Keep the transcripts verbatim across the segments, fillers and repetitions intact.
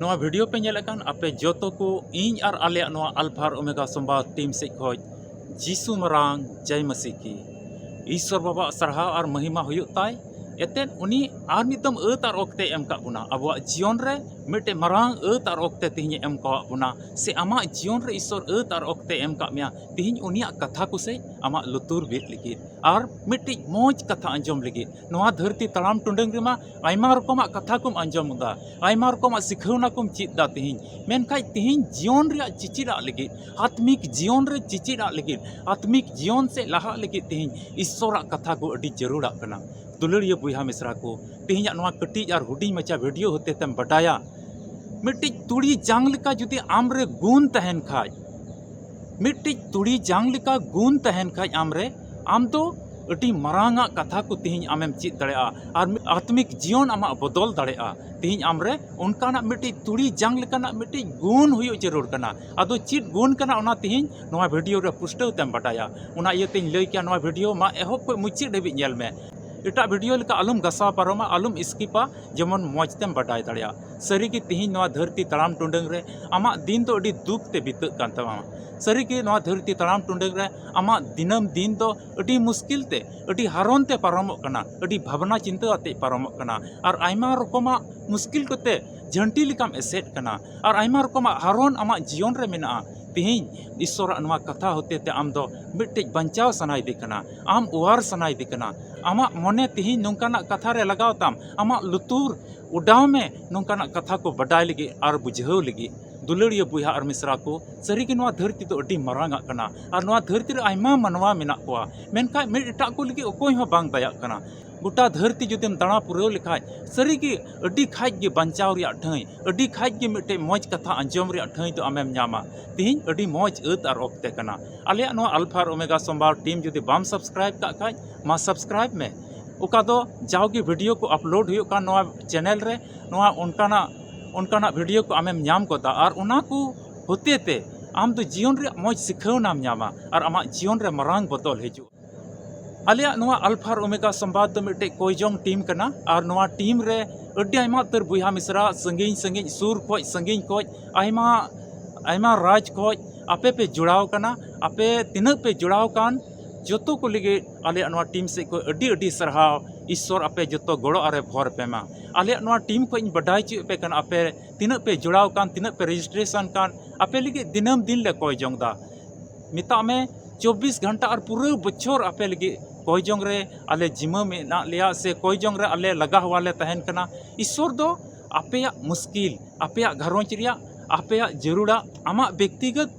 ᱱᱚᱣᱟ ᱵᱷᱤᱰᱤᱭᱳ ᱯᱮ ᱧᱮᱞᱮᱫ ᱠᱟᱱ ᱟᱯᱮ ᱡᱚᱛᱚ ᱠᱚ, ᱤᱧ ᱟᱨ ᱟᱞᱮᱭᱟᱜ ᱱᱚᱣᱟ ᱟᱞᱯᱷᱟ ᱟᱨ ᱳᱢᱮᱜᱟ ᱥᱚᱢᱵᱟᱫ ᱴᱤᱢ ᱥᱮᱫ ᱠᱷᱚᱱ ᱡᱤᱥᱩ ᱢᱟᱨᱟᱝ ᱡᱟᱭ ᱢᱟᱥᱤ ᱠᱤ᱾ ᱤᱥᱥᱚᱨ ᱵᱟᱵᱟᱣᱟᱜ ᱥᱟᱨᱦᱟᱣ ᱟᱨ ᱢᱚᱦᱤᱢᱟ ᱦᱩᱭᱩᱜ ᱛᱟᱭ᱾ ᱮᱛᱮᱫ ᱩᱱᱤ ᱟᱨ ᱢᱤᱫ ᱫᱚᱢ ᱟᱹᱛ ᱟᱨ ᱚᱠᱛᱮ ᱮᱢ ᱠᱟᱜ ᱵᱚᱱᱟ, ᱟᱵᱚᱣᱟᱜ ᱡᱤᱭᱚᱱ ᱨᱮ ᱢᱤᱫᱴᱮᱡ ᱢᱟᱨᱟᱝ ᱟᱹᱛ ᱟᱨ ᱚᱠᱛᱮ ᱛᱮᱦᱮᱧ ᱮ ᱮᱢ ᱠᱟᱣᱟᱜ ᱵᱚᱱᱟ, ᱥᱮ ᱟᱢᱟᱜ ᱡᱤᱭᱚᱱ ᱨᱮ ᱤᱥᱥᱚᱨ ᱟᱹᱛ ᱟᱨ ᱚᱠᱛᱮ ᱮᱢ ᱠᱟᱜ ᱢᱮᱭᱟ ᱛᱮᱦᱮᱧ ᱩᱱᱤᱭᱟᱜ ᱠᱟᱛᱷᱟ ᱠᱚ ᱥᱮᱫ ᱟᱢᱟᱜ ᱞᱩᱛᱩᱨ ᱵᱤᱫ ᱞᱟᱹᱜᱤᱫ ᱟᱨ ᱢᱤᱫᱴᱤᱡ ᱢᱚᱡᱽ ᱠᱟᱛᱷᱟ ᱟᱸᱡᱚᱢ ᱞᱟᱹᱜᱤᱫ᱾ ᱱᱚᱣᱟ ᱫᱷᱟᱹᱨᱛᱤ ᱛᱟᱲᱟᱢ ᱴᱩᱰᱟᱹᱝ ᱨᱮᱢᱟ ᱟᱭᱢᱟ ᱨᱚᱠᱚᱢᱟᱜ ᱠᱟᱛᱷᱟ ᱠᱚᱢ ᱟᱸᱡᱚᱢ ᱮᱫᱟ, ᱟᱭᱢᱟ ᱨᱚᱠᱚᱢᱟᱜ ᱥᱤᱠᱷᱟᱹᱣᱱᱟ ᱠᱚᱢ ᱪᱮᱫ ᱮᱫᱟ ᱛᱮᱦᱮᱧ, ᱢᱮᱱᱠᱷᱟᱡ ᱛᱮᱦᱮᱧ ᱡᱤᱭᱚᱱ ᱨᱮᱭᱟᱜ ᱪᱮᱪᱮᱫᱟᱜ ᱞᱟᱹᱜᱤᱫ, ᱟᱛᱢᱤᱠ ᱡᱤᱭᱚᱱ ᱨᱮ ᱪᱮᱪᱮᱫᱟᱜ ᱞᱟᱹᱜᱤᱫ, ᱟᱛᱢᱤᱠ ᱡᱤᱭᱚᱱ ᱥᱮᱫ ᱞᱟᱦᱟᱜ ᱞᱟᱹᱜᱤᱫ ᱛᱮᱦᱮᱧ ᱤᱥᱥᱚᱨᱟᱜ ᱠᱟᱛᱷᱟ ᱠᱚ ᱟᱹᱰᱤ ᱡᱟᱹᱨᱩᱲᱟᱜ ᱠᱟᱱᱟ᱾ ᱫᱩᱞᱟᱹᱲᱤᱭᱟᱹ ᱵᱚᱭᱦᱟ ᱢᱤᱥᱨᱟ ᱠᱚ, ᱛᱮᱦᱮᱧᱟᱜ ᱱᱚᱣᱟ ᱠᱟᱹᱴᱤᱡ ᱟᱨ ᱦᱩᱰᱤᱧ ᱢᱟᱪᱷᱟ ᱵᱷᱤᱰᱤᱭᱳ ᱦᱚᱛᱮ ᱛᱮᱢ ᱵᱟᱰᱟᱭᱟ, ᱢᱤᱫᱴᱤᱡ ᱛᱩᱲᱤ ᱡᱟᱝ ᱞᱮᱠᱟ ᱡᱩᱫᱤ ᱟᱢ ᱨᱮ ᱜᱩᱱ ᱛᱟᱦᱮᱱ ᱠᱷᱟᱡ, ᱢᱤᱫᱴᱤᱡ ᱛᱩᱲᱤ ᱡᱟᱝ ᱞᱮᱠᱟ ᱜᱩᱱ ᱛᱟᱦᱮᱱ ᱠᱷᱟᱡ ᱟᱢ ᱨᱮ, ᱟᱢ ᱫᱚ ᱟᱹᱰᱤ ᱢᱟᱨᱟᱝ ᱟᱜ ᱠᱟᱛᱷᱟ ᱠᱚ ᱛᱮᱦᱮᱧ ᱟᱢᱮᱢ ᱪᱮᱫ ᱫᱟᱲᱮᱭᱟᱜᱼᱟ ᱟᱨ ᱢᱤᱫ ᱟᱛᱢᱤᱠ ᱡᱤᱭᱚᱱ ᱟᱢᱟᱜ ᱵᱚᱫᱚᱞ ᱫᱟᱲᱮᱭᱟᱜᱼᱟ᱾ ᱛᱮᱦᱮᱧ ᱟᱢ ᱨᱮ ᱚᱱᱠᱟᱱᱟᱜ ᱢᱤᱫᱴᱤᱡ ᱛᱩᱲᱤ ᱡᱟᱝ ᱞᱮᱠᱟᱱᱟᱜ ᱢᱤᱫᱴᱤᱡ ᱜᱩᱱ ᱦᱩᱭᱩᱜ ᱡᱟᱹᱨᱩᱲ ᱠᱟᱱᱟ᱾ ᱟᱫᱚ ᱪᱮᱫ ᱜᱩᱱ ᱠᱟᱱᱟ, ᱚᱱᱟ ᱛᱮᱦᱮᱧ ᱱᱚᱣᱟ ᱵᱷᱤᱰᱤᱭᱳ ᱨᱮ ᱯᱩᱥᱴᱟᱹᱣ ᱛᱮᱢ ᱵᱟᱰᱟᱭᱟ᱾ ᱚᱱᱟ ᱤᱭᱟᱹᱛᱮᱧ ᱞᱟᱹᱭ ᱠᱮᱭᱟ, ᱱᱚᱣᱟ ᱵᱷᱤᱰᱤᱭᱳ ᱢᱟ ᱮᱦᱚᱵ ᱠᱷᱚᱱ ᱢᱩᱪᱟᱹᱫ ᱫᱷᱟᱹᱵᱤᱡ ᱧᱮᱞ ᱢᱮ᱾ ᱮᱴᱟᱜ ᱵᱷᱤᱰᱤᱭᱳ ᱞᱮᱠᱟ ᱟᱞᱚᱢ ᱜᱷᱟᱥᱟᱣ ᱯᱟᱨᱚᱢᱟ, ᱟᱞᱚᱢ ᱥᱠᱤᱯᱟ, ᱡᱮᱢᱚᱱ ᱢᱚᱡᱽ ᱛᱮᱢ ᱵᱟᱰᱟᱭ ᱫᱟᱲᱮᱭᱟᱜᱼᱟ᱾ ᱥᱟᱹᱨᱤᱜᱮ ᱛᱮᱦᱮᱧ ᱱᱚᱣᱟ ᱫᱷᱟᱹᱨᱛᱤ ᱛᱟᱲᱟᱢ ᱴᱩᱰᱟᱹᱝ ᱨᱮ ᱟᱢᱟᱜ ᱫᱤᱱ ᱫᱚ ᱟᱹᱰᱤ ᱫᱩᱠ ᱛᱮ ᱵᱤᱛᱟᱹᱜ ᱠᱟᱱ ᱛᱟᱢᱟ᱾ ᱥᱟᱹᱨᱤᱜᱮ ᱱᱚᱣᱟ ᱫᱷᱟᱹᱨᱛᱤ ᱛᱟᱲᱟᱢ ᱴᱩᱰᱟᱹᱝ ᱨᱮ ᱟᱢᱟᱜ ᱫᱤᱱᱟᱹᱢ ᱫᱤᱱ ᱫᱚ ᱟᱹᱰᱤ ᱢᱩᱥᱠᱤᱞ ᱛᱮ, ᱟᱹᱰᱤ ᱦᱟᱨᱚᱱ ᱛᱮ ᱯᱟᱨᱚᱢᱚᱜ ᱠᱟᱱᱟ, ᱟᱹᱰᱤ ᱵᱷᱟᱵᱽᱱᱟ ᱪᱤᱱᱛᱟᱹ ᱟᱛᱮ ᱯᱟᱨᱚᱢᱚᱜ ᱠᱟᱱᱟ, ᱟᱨ ᱟᱭᱢᱟ ᱨᱚᱠᱚᱢᱟᱜ ᱢᱩᱥᱠᱤᱞ ᱠᱚᱛᱮ ᱡᱷᱟᱹᱱᱴᱤ ᱞᱮᱠᱟᱢ ᱮᱥᱮᱫ ᱠᱟᱱᱟ, ᱟᱨ ᱟᱭᱢᱟ ᱨᱚᱠᱚᱢᱟᱜ ᱦᱟᱨᱚᱱ ᱟᱢᱟᱜ ᱡᱤᱭᱚᱱ ᱨᱮ ᱢᱮᱱᱟᱜᱼᱟ᱾ ᱛᱮᱦᱮᱧ ᱤᱥᱥᱚᱨᱟᱜ ᱱᱚᱣᱟ ᱠᱟᱛᱷᱟ ᱦᱚᱛᱮ ᱛᱮ ᱟᱢ ᱫᱚ ᱢᱤᱫᱴᱮᱡ ᱵᱟᱧᱪᱟᱣ ᱥᱟᱱᱟᱭᱮᱫᱮ ᱠᱟᱱᱟ, ᱟᱢ ᱚᱣᱟᱨ ᱥᱟᱱᱟᱭᱮᱫᱮ ᱠᱟᱱᱟ᱾ ᱟᱢᱟᱜ ᱢᱚᱱᱮ ᱛᱮᱦᱮᱧ ᱱᱚᱝᱠᱟᱱᱟᱜ ᱠᱟᱛᱷᱟ ᱨᱮ ᱞᱟᱜᱟᱣ ᱛᱟᱢ, ᱟᱢᱟᱜ ᱞᱩᱛᱩᱨ ᱚᱰᱟᱣ ᱢᱮ ᱱᱚᱝᱠᱟᱱᱟᱜ ᱠᱟᱛᱷᱟ ᱠᱚ ᱵᱟᱰᱟᱭ ᱞᱟᱹᱜᱤᱫ ᱟᱨ ᱵᱩᱡᱷᱟᱹᱣ ᱞᱟᱹᱜᱤᱫ᱾ ᱫᱩᱞᱟᱹᱲᱤᱭᱟᱹ ᱵᱚᱭᱦᱟ ᱟᱨ ᱢᱤᱥᱨᱟ ᱠᱚ, ᱥᱟᱹᱨᱤᱜᱮ ᱱᱚᱣᱟ ᱫᱷᱟᱹᱨᱛᱤ ᱫᱚ ᱟᱹᱰᱤ ᱢᱟᱨᱟᱝ ᱟᱜ ᱠᱟᱱᱟ ᱟᱨ ᱱᱚᱣᱟ ᱫᱷᱟᱹᱨᱛᱤ ᱨᱮ ᱟᱭᱢᱟ ᱢᱟᱱᱣᱟ ᱢᱮᱱᱟᱜ ᱠᱚᱣᱟ, ᱢᱮᱱᱠᱷᱟᱱ ᱢᱤᱫ ᱮᱴᱟᱜ ᱠᱚ ᱞᱟᱹᱜᱤᱫ ᱚᱠᱚᱭ ᱦᱚᱸ ᱵᱟᱝ ᱫᱟᱭᱟᱜ ᱠᱟᱱᱟ᱾ ᱜᱚᱴᱟ ᱫᱷᱟᱹᱨᱛᱤ ᱡᱩᱫᱤᱢ ᱫᱟᱬᱟ ᱯᱩᱨᱟᱹᱣ ᱞᱮᱠᱷᱟᱡ, ᱥᱟᱹᱨᱤᱜᱮ ᱟᱹᱰᱤ ᱠᱷᱟᱡ ᱜᱮ ᱵᱟᱧᱪᱟᱣ ᱨᱮᱭᱟᱜ ᱴᱷᱟᱹᱭ, ᱟᱹᱰᱤ ᱠᱷᱟᱡ ᱜᱮ ᱢᱤᱫᱴᱮᱡ ᱢᱚᱡᱽ ᱠᱟᱛᱷᱟ ᱟᱸᱡᱚᱢ ᱨᱮᱭᱟᱜ ᱴᱷᱟᱹᱭ ᱫᱚ ᱟᱢᱮᱢ ᱧᱟᱢᱟ᱾ ᱛᱤᱦᱤᱧ ᱟᱹᱰᱤ ᱢᱚᱡᱽ ᱟᱹᱛ ᱟᱨ ᱚᱠᱛᱮ ᱠᱟᱱᱟ᱾ ᱟᱞᱮᱭᱟᱜ ᱱᱚᱣᱟ ᱟᱞᱯᱷᱟ ᱟᱨ ᱳᱢᱮᱜᱟ ᱥᱚᱢᱵᱟᱫ ᱴᱤᱢ ᱡᱩᱫᱤ ᱵᱟᱢ ᱥᱟᱵᱥᱠᱨᱟᱭᱤᱵ ᱠᱟᱜ ᱠᱷᱟᱡ, ᱢᱟ ᱥᱟᱵᱥᱠᱨᱟᱭᱤᱵ ᱢᱮ᱾ ᱚᱠᱟ ᱫᱚ ᱡᱟᱣᱜᱮ ᱵᱷᱤᱰᱤᱭᱳ ᱠᱚ ᱟᱯᱞᱳᱰ ᱦᱩᱭᱩᱜ ᱠᱟᱱ ᱱᱚᱣᱟ ᱪᱮᱱᱮᱞ ᱨᱮ, ᱱᱚᱣᱟ ᱚᱱᱠᱟᱱᱟᱜ, ᱚᱱᱠᱟᱱᱟᱜ ᱵᱷᱤᱰᱤᱭᱳ ᱠᱚ ᱟᱢᱮᱢ ᱧᱟᱢ ᱜᱚᱫᱟ ᱟᱨ ᱚᱱᱟ ᱠᱚ ᱦᱚᱛᱮ ᱛᱮ ᱟᱢ ᱫᱚ ᱡᱤᱭᱚᱱ ᱨᱮᱭᱟᱜ ᱢᱚᱡᱽ ᱥᱤᱠᱷᱟᱹᱣᱱᱟᱢ ᱧᱟᱢᱟ ᱟᱨ ᱟᱢᱟᱜ ᱡᱤᱭᱚᱱ ᱨᱮ ᱢᱟᱨᱟᱝ ᱵᱚᱫᱚᱞ ᱦᱤᱡᱩᱜᱼᱟ᱾ ᱟᱞᱮᱭᱟᱜ ᱱᱚᱣᱟ ᱟᱞᱯᱷᱟ ᱟᱨ ᱳᱢᱮᱜᱟ ᱥᱚᱢᱵᱟᱫ ᱫᱚ ᱢᱤᱫᱴᱮᱡ ᱠᱚᱭᱡᱚᱝ ᱴᱤᱢ ᱠᱟᱱᱟ ᱟᱨ ᱱᱚᱣᱟ ᱴᱤᱢ ᱨᱮ ᱟᱹᱰᱤ ᱟᱭᱢᱟ ᱩᱛᱟᱹᱨ ᱵᱚᱭᱦᱟ ᱢᱤᱥᱨᱟ, ᱥᱟᱺᱜᱤᱧ ᱥᱟᱺᱜᱤᱧ, ᱥᱩᱨ ᱠᱷᱚᱡ, ᱥᱟᱺᱜᱤᱧ ᱠᱷᱚᱡ, ᱟᱭᱢᱟ ᱟᱭᱢᱟ ᱨᱟᱡᱽ ᱠᱷᱚᱡ ᱟᱯᱮ ᱯᱮ ᱡᱚᱲᱟᱣ ᱠᱟᱱᱟ᱾ ᱟᱯᱮ ᱛᱤᱱᱟᱹᱜ ᱯᱮ ᱡᱚᱲᱟᱣ ᱠᱟᱱ, ᱡᱚᱛᱚ ᱠᱚ ᱞᱟᱹᱜᱤᱫ ᱟᱞᱮᱭᱟᱜ ᱱᱚᱣᱟ ᱴᱤᱢ ᱥᱮᱫ ᱠᱷᱚᱡ ᱟᱹᱰᱤ ᱟᱹᱰᱤ ᱥᱟᱨᱦᱟᱣ᱾ ᱤᱥᱥᱚᱨ ᱟᱯᱮ ᱡᱚᱛᱚ ᱜᱚᱲᱚ ᱟᱨᱮ ᱵᱷᱚᱨ ᱯᱮ ᱢᱟ᱾ ᱟᱞᱮᱭᱟᱜ ᱱᱚᱣᱟ ᱴᱤᱢ ᱠᱷᱚᱡ ᱤᱧ ᱵᱟᱰᱟᱭ ᱦᱚᱪᱚᱭᱮᱫ ᱯᱮ ᱠᱟᱱᱟ, ᱟᱯᱮ ᱛᱤᱱᱟᱹᱜ ᱯᱮ ᱡᱚᱲᱟᱣ ᱠᱟᱱ, ᱛᱤᱱᱟᱹᱜ ᱯᱮ ᱨᱮᱡᱤᱥᱴᱨᱮᱥᱚᱱ ᱠᱟᱱ, ᱟᱯᱮ ᱞᱟᱹᱜᱤᱫ ᱫᱤᱱᱟᱹᱢ ᱫᱤᱱ ᱞᱮ ᱠᱚᱭ ᱡᱚᱝ ᱫᱟ᱾ ᱢᱮᱛᱟᱜ ᱢᱮ, ᱪᱚᱵᱵᱤᱥ ᱜᱷᱚᱱᱴᱟ ᱟᱨ ᱯᱩᱨᱟᱹ ᱵᱚᱪᱷᱚᱨ ᱟᱯᱮ ᱞᱟᱹᱜᱤᱫ ᱠᱚᱭ ᱡᱚᱝ ᱨᱮ ᱟᱞᱮ ᱡᱤᱢᱟᱹ ᱢᱮᱱᱟᱜ ᱞᱮᱭᱟ, ᱥᱮ ᱠᱚᱭ ᱡᱚᱝ ᱨᱮ ᱟᱞᱮ ᱞᱟᱜᱟ ᱦᱚᱣᱟ ᱞᱮ ᱛᱟᱦᱮᱱ ᱠᱟᱱᱟ᱾ ᱤᱥᱥᱚᱨ ᱫᱚ ᱟᱯᱮᱭᱟᱜ ᱢᱩᱥᱠᱤᱞ, ᱟᱯᱮᱭᱟᱜ ᱜᱷᱟᱨᱚᱸᱡᱽ ᱨᱮᱭᱟᱜ, ᱟᱯᱮᱭᱟᱜ ᱡᱟᱹᱨᱩᱲᱟᱜ, ᱟᱢᱟᱜ ᱵᱮᱠᱛᱤᱜᱚᱛ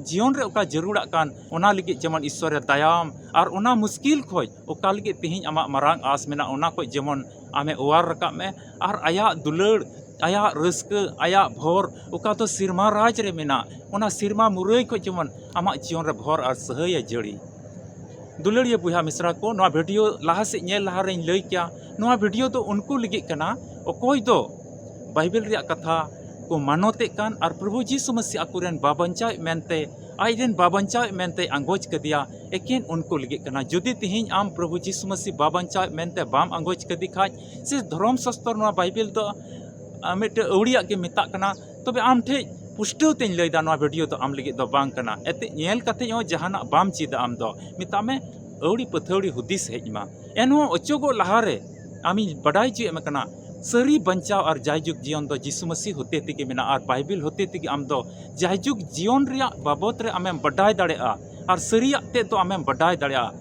ᱡᱤᱭᱚᱱ ᱨᱮ ᱚᱠᱟ ᱡᱟᱹᱨᱩᱲᱟᱜ ᱠᱟᱱ, ᱚᱱᱟ ᱞᱟᱹᱜᱤᱫ ᱡᱮᱢᱚᱱ ᱤᱥᱥᱚᱨᱮ ᱫᱟᱭᱟᱢ ᱟᱨ ᱚᱱᱟ ᱢᱩᱥᱠᱤᱞ ᱠᱷᱚᱡ ᱚᱠᱟ ᱞᱟᱹᱜᱤᱫ ᱛᱮᱦᱮᱧ ᱟᱢᱟᱜ ᱢᱟᱨᱟᱝ ᱟᱸᱥ ᱢᱮᱱᱟᱜ, ᱚᱱᱟ ᱠᱷᱚᱡ ᱡᱮᱢᱚᱱ ᱟᱢᱮ ᱚᱣᱟᱨ ᱨᱟᱠᱟᱵ ᱢᱮ᱾ ᱟᱨ ᱟᱭᱟᱜ ᱫᱩᱞᱟᱹᱲ, ᱟᱭᱟᱜ ᱨᱟᱹᱥᱠᱟᱹ, ᱟᱭᱟᱜ ᱵᱷᱚᱨ, ᱚᱠᱟ ᱫᱚ ᱥᱮᱨᱢᱟ ᱨᱟᱡᱽ ᱨᱮ ᱢᱮᱱᱟᱜ, ᱚᱱᱟ ᱥᱮᱨᱢᱟ ᱢᱩᱨᱟᱹᱭ ᱠᱷᱚᱡ ᱡᱮᱢᱚᱱ ᱟᱢᱟᱜ ᱡᱤᱭᱚᱱ ᱨᱮ ᱵᱷᱚᱨ ᱟᱨ ᱥᱟᱹᱦᱟᱹᱭᱮ ᱡᱟᱹᱲᱤ᱾ ᱫᱩᱞᱟᱹᱲᱤᱭᱟᱹ ᱵᱚᱭᱦᱟ ᱢᱤᱥᱨᱟ ᱠᱚ, ᱱᱚᱣᱟ ᱵᱷᱤᱰᱤᱭᱳ ᱞᱟᱦᱟ ᱥᱮᱫ ᱧᱮᱞ ᱞᱟᱦᱟ ᱨᱮᱧ ᱞᱟᱹᱭ ᱠᱮᱭᱟ, ᱱᱚᱣᱟ ᱵᱷᱤᱰᱤᱭᱳ ᱫᱚ ᱩᱱᱠᱩ ᱞᱟᱹᱜᱤᱫ ᱠᱟᱱᱟ, ᱚᱠᱚᱭ ᱫᱚ ᱵᱟᱭᱵᱮᱞ ᱨᱮᱭᱟᱜ ᱠᱟᱛᱷᱟ ᱠᱚ ᱢᱟᱱᱚᱛᱮᱫ ᱠᱟᱱ ᱟᱨ ᱯᱨᱚᱵᱷᱩ ᱡᱤᱥᱩ ᱢᱟᱹᱥᱤ ᱟᱠᱚᱨᱮᱱ ᱵᱟᱵᱟᱧᱪᱟᱣᱤᱡ ᱢᱮᱱᱛᱮ, ᱟᱡᱨᱮᱱ ᱵᱟᱵᱟᱧᱪᱟᱣᱤᱡ ᱢᱮᱱᱛᱮ ᱟᱸᱜᱚᱪ ᱠᱟᱫᱮᱭᱟ, ᱮᱠᱮᱱ ᱩᱱᱠᱩ ᱞᱟᱹᱜᱤᱫ ᱠᱟᱱᱟ᱾ ᱡᱩᱫᱤ ᱛᱤᱦᱤᱧ ᱟᱢ ᱯᱨᱚᱵᱷᱩ ᱡᱤᱥᱩ ᱢᱟᱹᱥᱤ ᱵᱟᱵᱟᱧᱪᱟᱣᱤᱡ ᱢᱮᱱᱛᱮ ᱵᱟᱢ ᱟᱸᱜᱚᱪ ᱠᱟᱫᱮ ᱠᱷᱟᱡ, ᱥᱮ ᱫᱷᱚᱨᱚᱢ ᱥᱟᱥᱛᱚᱨ ᱱᱚᱣᱟ ᱵᱟᱭᱵᱮᱞ ᱫᱚ, ᱟ, ᱢᱤᱫᱴᱮᱡ ᱟᱹᱣᱲᱤᱭᱟᱜ ᱜᱮ ᱢᱮᱛᱟᱜ ᱠᱟᱱᱟ, ᱛᱚᱵᱮ ᱟᱢ ᱴᱷᱮᱡ ᱯᱩᱥᱴᱟᱹᱣ ᱛᱮᱧ ᱞᱟᱹᱭᱫᱟ, ᱱᱚᱣᱟ ᱵᱷᱤᱰᱤᱭᱳ ᱫᱚ ᱟᱢ ᱞᱟᱹᱜᱤᱫ ᱫᱚ ᱵᱟᱝ ᱠᱟᱱᱟ᱾ ᱮᱱᱛᱮᱫ ᱧᱮᱞ ᱠᱟᱛᱮ ᱦᱚᱸ ᱡᱟᱦᱟᱱᱟᱜ ᱵᱟᱢ ᱪᱮᱫᱟ ᱟᱢ ᱫᱚ᱾ ᱢᱮᱛᱟᱜ ᱢᱮ ᱟᱹᱣᱲᱤ ᱯᱟᱹᱛᱷᱟᱹᱣᱲᱤ ᱦᱩᱫᱤᱥ ᱦᱮᱡ ᱟᱢᱟ᱾ ᱮᱱᱦᱚᱸ ᱚᱪᱚᱜᱚᱜ ᱞᱟᱦᱟᱨᱮ ᱟᱢᱤᱧ ᱵᱟᱰᱟᱭ ᱦᱚᱪᱚᱭᱮᱫ ᱢᱮ ᱠᱟᱱᱟ, ᱥᱟᱹᱨᱤ ᱵᱟᱧᱪᱟᱣ ᱟᱨ ᱡᱟᱭᱡᱩᱜᱽ ᱡᱤᱭᱚᱱ ᱫᱚ ᱡᱤᱥᱩ ᱢᱟᱹᱥᱤ ᱦᱚᱛᱮ ᱛᱮᱜᱮ ᱢᱮᱱᱟᱜᱼᱟ, ᱟᱨ ᱵᱟᱭᱵᱮᱞ ᱦᱚᱛᱮ ᱛᱮᱜᱮ ᱟᱢ ᱫᱚ ᱡᱟᱭᱡᱩᱜᱽ ᱡᱤᱭᱚᱱ ᱨᱮᱭᱟᱜ ᱵᱟᱵᱚᱛ ᱨᱮ ᱟᱢᱮᱢ ᱵᱟᱰᱟᱭ ᱫᱟᱲᱮᱭᱟᱜᱼᱟ, ᱟᱨ ᱥᱟᱹᱨᱤᱭᱟᱜ ᱛᱮᱫ ᱫᱚ ᱟᱢᱮᱢ ᱵᱟᱰᱟᱭ ᱫᱟᱲᱮᱭᱟᱜᱼᱟ᱾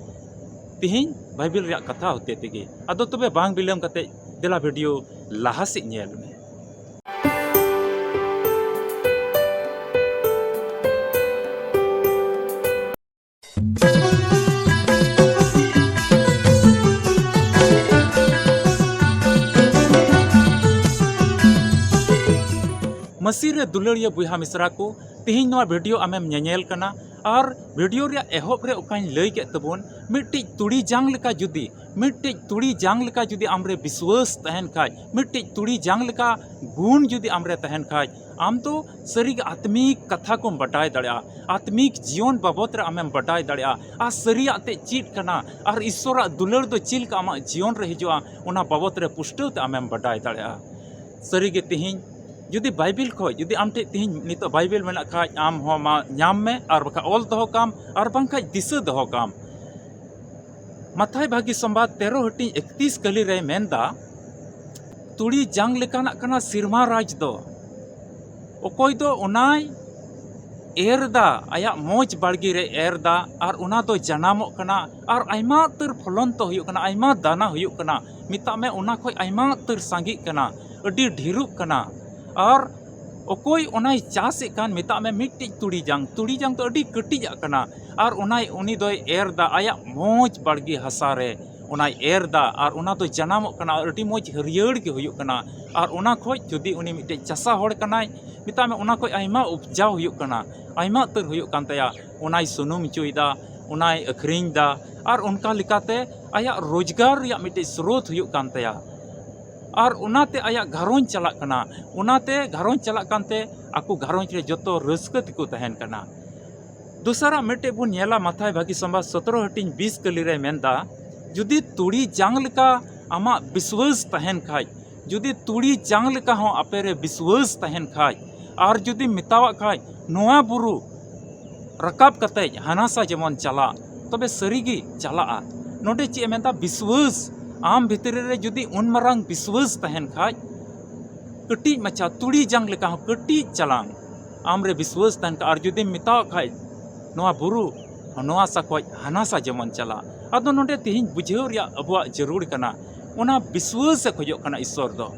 ᱛᱤᱦᱤᱧ ᱵᱟᱭᱵᱮᱞ ᱨᱮᱭᱟᱜ ᱠᱟᱛᱷᱟ ᱦᱚᱛᱮ ᱛᱮᱜᱮ᱾ ᱟᱫᱚ ᱛᱚᱵᱮ ᱵᱟᱝ ᱵᱤᱞᱚᱢ ᱠᱟᱛᱮ ᱫᱮᱞᱟ ᱵᱷᱤᱰᱤᱭᱳ ᱞᱟᱦᱟ ᱥᱮᱫ ᱧᱮᱞ ᱢᱮ᱾ ᱢᱟᱹᱥᱤ ᱨᱮ ᱫᱩᱞᱟᱹᱲᱤᱭᱟᱹ ᱵᱚᱭᱦᱟ ᱢᱤᱥᱨᱟ ᱠᱚ, ᱛᱤᱦᱤᱧ ᱱᱚᱣᱟ ᱵᱷᱤᱰᱤᱭᱳ ᱟᱢᱮᱢ ᱧᱮᱧᱮᱞ ᱠᱟᱱᱟ, ᱟᱨ ᱵᱷᱤᱰᱤᱭᱳ ᱨᱮᱭᱟᱜ ᱮᱦᱚᱵ ᱨᱮ ᱚᱠᱟᱧ ᱞᱟᱹᱭ ᱠᱮᱫ ᱛᱟᱵᱚᱱ, ᱢᱤᱫᱴᱤᱡ ᱛᱩᱲᱤ ᱡᱟᱝ ᱞᱮᱠᱟ ᱡᱩᱫᱤ, ᱢᱤᱫᱴᱤᱡ ᱛᱩᱲᱤ ᱡᱟᱝ ᱞᱮᱠᱟ ᱡᱩᱫᱤ ᱟᱢᱨᱮ ᱵᱤᱥᱣᱟᱹᱥ ᱛᱟᱦᱮᱱ ᱠᱷᱟᱡ, ᱢᱤᱫᱴᱤᱡ ᱛᱩᱲᱤ ᱡᱟᱝ ᱞᱮᱠᱟ ᱜᱩᱱ ᱡᱩᱫᱤ ᱟᱢᱨᱮ ᱛᱟᱦᱮᱱ ᱠᱷᱟᱡ, ᱟᱢ ᱫᱚ ᱥᱟᱹᱨᱤᱜᱮ ᱟᱛᱢᱤᱠ ᱠᱟᱛᱷᱟ ᱠᱚᱢ ᱵᱟᱰᱟᱭ ᱫᱟᱲᱮᱭᱟᱜᱼᱟ, ᱟᱛᱢᱤᱠ ᱡᱤᱭᱚᱱ ᱵᱟᱵᱚᱫ ᱨᱮ ᱟᱢᱮᱢ ᱵᱟᱰᱟᱭ ᱫᱟᱲᱮᱭᱟᱜᱼᱟ, ᱟᱨ ᱥᱟᱹᱨᱤᱭᱟᱜ ᱛᱮ ᱪᱮᱫ ᱠᱟᱱᱟ, ᱟᱨ ᱤᱥᱥᱚᱨᱟᱜ ᱫᱩᱞᱟᱹᱲ ᱫᱚ ᱪᱮᱫ ᱞᱮᱠᱟ ᱟᱢᱟᱜ ᱡᱤᱭᱚᱱ ᱨᱮ ᱦᱤᱡᱩᱜᱼᱟ, ᱚᱱᱟ ᱵᱟᱵᱚᱫ ᱨᱮ ᱯᱩᱥᱴᱟᱹᱣ ᱛᱮ ᱟᱢᱮᱢ ᱵᱟᱰᱟᱭ ᱫᱟᱲᱮᱭᱟᱜᱼᱟ᱾ ᱥᱟᱹᱨᱤᱜᱮ ᱛᱮᱦᱮᱧ ᱡᱩᱫᱤ ᱵᱟᱭᱵᱮᱞ ᱠᱷᱚᱡ, ᱡᱩᱫᱤ ᱟᱢ ᱴᱷᱮᱡ ᱛᱮᱦᱮᱧ ᱱᱤᱛᱚᱜ ᱵᱟᱭᱵᱮᱞ ᱢᱮᱱᱟᱜ ᱠᱷᱟᱡ, ᱟᱢ ᱦᱚᱸ ᱢᱟ ᱧᱟᱢ ᱢᱮ, ᱟᱨ ᱵᱟᱠᱷᱟᱡ ᱚᱞ ᱫᱚᱦᱚ ᱠᱟᱢ, ᱟᱨ ᱵᱟᱝᱠᱷᱟᱡ ᱫᱤᱥᱟᱹ ᱫᱚᱦᱚ ᱠᱟᱢ᱾ ᱢᱟᱛᱷᱟᱭ ᱵᱷᱟᱹᱜᱤ ᱥᱚᱢᱵᱟᱫ ᱛᱮᱨᱚ ᱦᱟᱹᱴᱤᱧ ᱮᱠᱛᱤᱥ ᱠᱟᱹᱞᱤ ᱨᱮᱭ ᱢᱮᱱᱫᱟ, ᱛᱩᱲᱤ ᱡᱟᱝ ᱞᱮᱠᱟᱱᱟᱜ ᱠᱟᱱᱟ ᱥᱮᱨᱢᱟ ᱨᱟᱡᱽ ᱫᱚ᱾ ᱚᱠᱚᱭ ᱫᱚ ᱚᱱᱟᱭ ᱮᱨ ᱫᱟ, ᱟᱭᱟᱜ ᱢᱚᱡᱽ ᱵᱟᱲᱜᱮ ᱨᱮ ᱮᱨ ᱫᱟ, ᱟᱨ ᱚᱱᱟ ᱫᱚ ᱡᱟᱱᱟᱢᱚᱜ ᱠᱟᱱᱟ, ᱟᱨ ᱟᱭᱢᱟ ᱩᱛᱟᱹᱨ ᱯᱷᱚᱞᱚᱱ ᱛᱚ ᱦᱩᱭᱩᱜ ᱠᱟᱱᱟ, ᱟᱭᱢᱟ ᱫᱟᱱᱟ ᱦᱩᱭᱩᱜ ᱠᱟᱱᱟ, ᱢᱮᱛᱟᱜ ᱢᱮ ᱚᱱᱟ ᱠᱷᱚᱡ ᱟᱭᱢᱟ ᱩᱛᱟᱹᱨ ᱥᱟᱸᱜᱮᱜ ᱠᱟᱱᱟ, ᱟᱹᱰᱤ ᱰᱷᱮᱨᱚᱜ ᱠᱟᱱᱟ᱾ ᱟᱨ ᱚᱠᱚᱭ ᱚᱱᱟᱭ ᱪᱟᱥᱮᱫ ᱠᱟᱱ, ᱢᱮᱛᱟᱜ ᱢᱮ ᱢᱤᱫᱴᱤᱡ ᱛᱩᱲᱤ ᱡᱟᱝ, ᱛᱩᱲᱤ ᱡᱟᱝ ᱫᱚ ᱟᱹᱰᱤ ᱠᱟᱹᱴᱤᱡᱟᱜ ᱠᱟᱱᱟ, ᱟᱨ ᱚᱱᱟᱭ, ᱩᱱᱤ ᱫᱚᱭ ᱮᱨ ᱫᱟ ᱟᱭᱟᱜ ᱢᱚᱡᱽ ᱵᱟᱲᱜᱮ ᱦᱟᱥᱟ ᱨᱮ, ᱚᱱᱟᱭ ᱮᱨ ᱫᱟ, ᱟᱨ ᱚᱱᱟ ᱫᱚ ᱡᱟᱱᱟᱢᱚᱜ ᱠᱟᱱᱟ, ᱟᱹᱰᱤ ᱢᱚᱡᱽ ᱦᱟᱹᱨᱭᱟᱹᱲ ᱜᱮ ᱦᱩᱭᱩᱜ ᱠᱟᱱᱟ᱾ ᱟᱨ ᱚᱱᱟ ᱠᱷᱚᱡ ᱡᱩᱫᱤ ᱩᱱᱤ ᱢᱤᱫᱴᱮᱡ ᱪᱟᱥᱟ ᱦᱚᱲ ᱠᱟᱱᱟᱭ, ᱢᱮᱛᱟᱜ ᱢᱮ ᱚᱱᱟ ᱠᱷᱚᱡ ᱟᱭᱢᱟ ᱩᱯᱡᱟᱣ ᱦᱩᱭᱩᱜ ᱠᱟᱱᱟ, ᱟᱭᱢᱟ ᱩᱛᱟᱹᱨ ᱦᱩᱭᱩᱜ ᱠᱟᱱ ᱛᱟᱭᱟ, ᱚᱱᱟᱭ ᱥᱩᱱᱩᱢ ᱦᱚᱪᱚᱭᱮᱫᱟ, ᱚᱱᱟᱭ ᱟᱹᱠᱷᱨᱤᱧ ᱫᱟ, ᱟᱨ ᱚᱱᱠᱟ ᱞᱮᱠᱟᱛᱮ ᱟᱭᱟᱜ ᱨᱳᱡᱽᱜᱟᱨ ᱨᱮᱭᱟᱜ ᱢᱤᱫᱴᱮᱡ ᱥᱨᱳᱛ ᱦᱩᱭᱩᱜ ᱠᱟᱱ ᱛᱟᱭᱟ᱾ ᱟᱨ ᱚᱱᱟᱛᱮ ᱟᱭᱟᱜ ᱜᱷᱟᱨᱚᱸᱡᱽ ᱪᱟᱞᱟᱜ ᱠᱟᱱᱟ, ᱚᱱᱟᱛᱮ ᱜᱷᱟᱨᱚᱸᱡᱽ ᱪᱟᱞᱟᱜ ᱠᱟᱱᱛᱮ ᱟᱠᱚ ᱜᱷᱟᱨᱚᱸᱡᱽ ᱨᱮ ᱡᱚᱛᱚ ᱨᱟᱹᱥᱠᱟᱹ ᱛᱮᱠᱚ ᱛᱟᱦᱮᱱ ᱠᱟᱱᱟ᱾ ᱫᱚᱥᱟᱨᱟᱜ ᱢᱤᱫᱴᱮᱡ ᱵᱚᱱ ᱧᱮᱞᱟ, ᱢᱟᱛᱷᱟᱭ ᱵᱷᱟᱹᱜᱤ ᱥᱚᱢᱵᱟᱫ ᱥᱚᱛᱨᱚ ᱦᱟᱹᱴᱤᱧ ᱵᱤᱥ ᱠᱟᱹᱞᱤ ᱨᱮ ᱢᱮᱱᱫᱟ, ᱡᱩᱫᱤ ᱛᱩᱲᱤ ᱡᱟᱝ ᱞᱮᱠᱟ ᱟᱢᱟᱜ ᱵᱤᱥᱣᱟᱹᱥ ᱛᱟᱦᱮᱱ ᱠᱷᱟᱡ, ᱡᱩᱫᱤ ᱛᱩᱲᱤ ᱡᱟᱝ ᱞᱮᱠᱟ ᱦᱚᱸ ᱟᱯᱮ ᱨᱮ ᱵᱤᱥᱣᱟᱹᱥ ᱛᱟᱦᱮᱱ ᱠᱷᱟᱡ, ᱟᱨ ᱡᱩᱫᱤᱢ ᱢᱮᱛᱟᱣᱟᱜ ᱠᱷᱟᱡ, "ᱱᱚᱣᱟ ᱵᱩᱨᱩ ᱨᱟᱠᱟᱵ ᱠᱟᱛᱮᱡ ᱦᱟᱱᱟ ᱥᱟ ᱡᱮᱢᱚᱱ ᱪᱟᱞᱟᱜ", ᱛᱚᱵᱮ ᱥᱟᱹᱨᱤᱜᱮ ᱪᱟᱞᱟᱜᱼᱟ᱾ ᱱᱚᱰᱮ ᱪᱮᱫ ᱮ ᱢᱮᱱᱫᱟ? ᱵᱤᱥᱣᱟᱹᱥ᱾ ᱟᱢ ᱵᱷᱤᱛᱨᱤ ᱨᱮ ᱡᱩᱫᱤ ᱩᱱ ᱢᱟᱨᱟᱝ ᱵᱤᱥᱣᱟᱹᱥ ᱛᱟᱦᱮᱱ ᱠᱷᱟᱡ, ᱠᱟᱹᱴᱤᱡ ᱢᱟᱪᱷᱟ ᱛᱩᱲᱤ ᱡᱟᱝ ᱞᱮᱠᱟ ᱦᱚᱸ ᱠᱟᱹᱴᱤᱡ ᱪᱟᱞᱟᱝ ᱟᱢ ᱨᱮ ᱵᱤᱥᱣᱟᱹᱥ ᱛᱟᱦᱮᱱ ᱠᱷᱟᱡ, ᱟᱨ ᱡᱩᱫᱤᱢ ᱢᱮᱛᱟᱣᱟᱜ ᱠᱷᱟᱡ, "ᱱᱚᱣᱟ ᱵᱩᱨᱩ ᱱᱚᱣᱟ ᱥᱟ ᱠᱷᱚᱡ ᱦᱟᱱᱟ ᱥᱟ ᱡᱮᱢᱚᱱ ᱪᱟᱞᱟᱜ", ᱟᱫᱚ ᱱᱚᱰᱮ ᱛᱮᱦᱮᱧ ᱵᱩᱡᱷᱟᱹᱣ ᱨᱮᱭᱟᱜ ᱟᱵᱚᱣᱟᱜ ᱡᱟᱹᱨᱩᱲ ᱠᱟᱱᱟ, ᱚᱱᱟ ᱵᱤᱥᱣᱟᱹᱥ ᱮ ᱠᱷᱚᱡᱚᱜ ᱠᱟᱱᱟ ᱤᱥᱥᱚᱨ ᱫᱚ᱾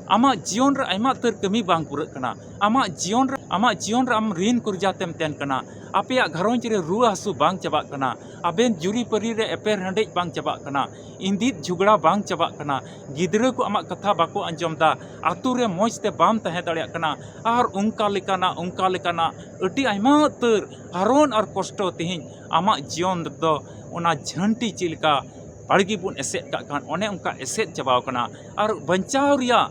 ᱟᱢᱟᱜ ᱡᱤᱭᱚᱱ ᱨᱮ ᱟᱭᱢᱟ ᱩᱛᱟᱹᱨ ᱠᱟᱹᱢᱤ ᱵᱟᱝ ᱯᱩᱨᱟᱹᱜ ᱠᱟᱱᱟ᱾ ᱟᱢᱟᱜ ᱡᱤᱭᱚᱱ ᱨᱮ, ᱟᱢᱟᱜ ᱡᱤᱭᱚᱱ ᱨᱮ ᱟᱢ ᱨᱤᱱ ᱠᱚᱨᱡᱟ ᱛᱮᱢ ᱛᱟᱦᱮᱱ ᱠᱟᱱᱟ᱾ ᱟᱯᱮᱭᱟᱜ ᱜᱷᱟᱨᱚᱸᱡᱽ ᱨᱮ ᱨᱩᱣᱟᱹ ᱦᱟᱹᱥᱩ ᱵᱟᱝ ᱪᱟᱵᱟᱜ ᱠᱟᱱᱟ᱾ ᱟᱵᱮᱱ ᱡᱩᱨᱤ ᱯᱟᱹᱨᱤ ᱨᱮ ᱮᱯᱮᱨ ᱦᱮᱸᱰᱮᱡ ᱵᱟᱝ ᱪᱟᱵᱟᱜ ᱠᱟᱱᱟ᱾ ᱤᱸᱫᱤᱫ ᱡᱷᱩᱜᱽᱲᱟ ᱵᱟᱝ ᱪᱟᱵᱟᱜ ᱠᱟᱱᱟ᱾ ᱜᱤᱫᱽᱨᱟᱹ ᱠᱚ ᱟᱢᱟᱜ ᱠᱟᱛᱷᱟ ᱵᱟᱠᱚ ᱟᱸᱡᱚᱢ ᱫᱟ᱾ ᱟᱛᱳ ᱨᱮ ᱢᱚᱡᱽ ᱛᱮ ᱵᱟᱢ ᱛᱟᱦᱮᱸ ᱫᱟᱲᱮᱭᱟᱜ ᱠᱟᱱᱟ᱾ ᱟᱨ ᱚᱱᱠᱟ ᱞᱮᱠᱟᱱᱟᱜ, ᱚᱱᱠᱟ ᱞᱮᱠᱟᱱᱟᱜ ᱟᱹᱰᱤ ᱟᱭᱢᱟ ᱩᱛᱟᱹᱨ ᱦᱟᱨᱚᱱ ᱟᱨ ᱠᱚᱥᱴᱚ ᱛᱮᱦᱮᱧ ᱟᱢᱟᱜ ᱡᱤᱭᱚᱱ ᱨᱮᱫᱚ ᱚᱱᱟ ᱡᱷᱟᱹᱱᱴᱤ ᱪᱮᱫ ᱞᱮᱠᱟ ᱵᱟᱲᱜᱮ ᱵᱚᱱ ᱮᱥᱮᱫ ᱠᱟᱜ ᱠᱷᱟᱱ, ᱚᱱᱮ ᱚᱱᱠᱟ ᱮᱥᱮᱫ ᱪᱟᱵᱟᱣ ᱠᱟᱱᱟ᱾ ᱟᱨ ᱵᱟᱧᱪᱟᱣ ᱨᱮᱭᱟᱜ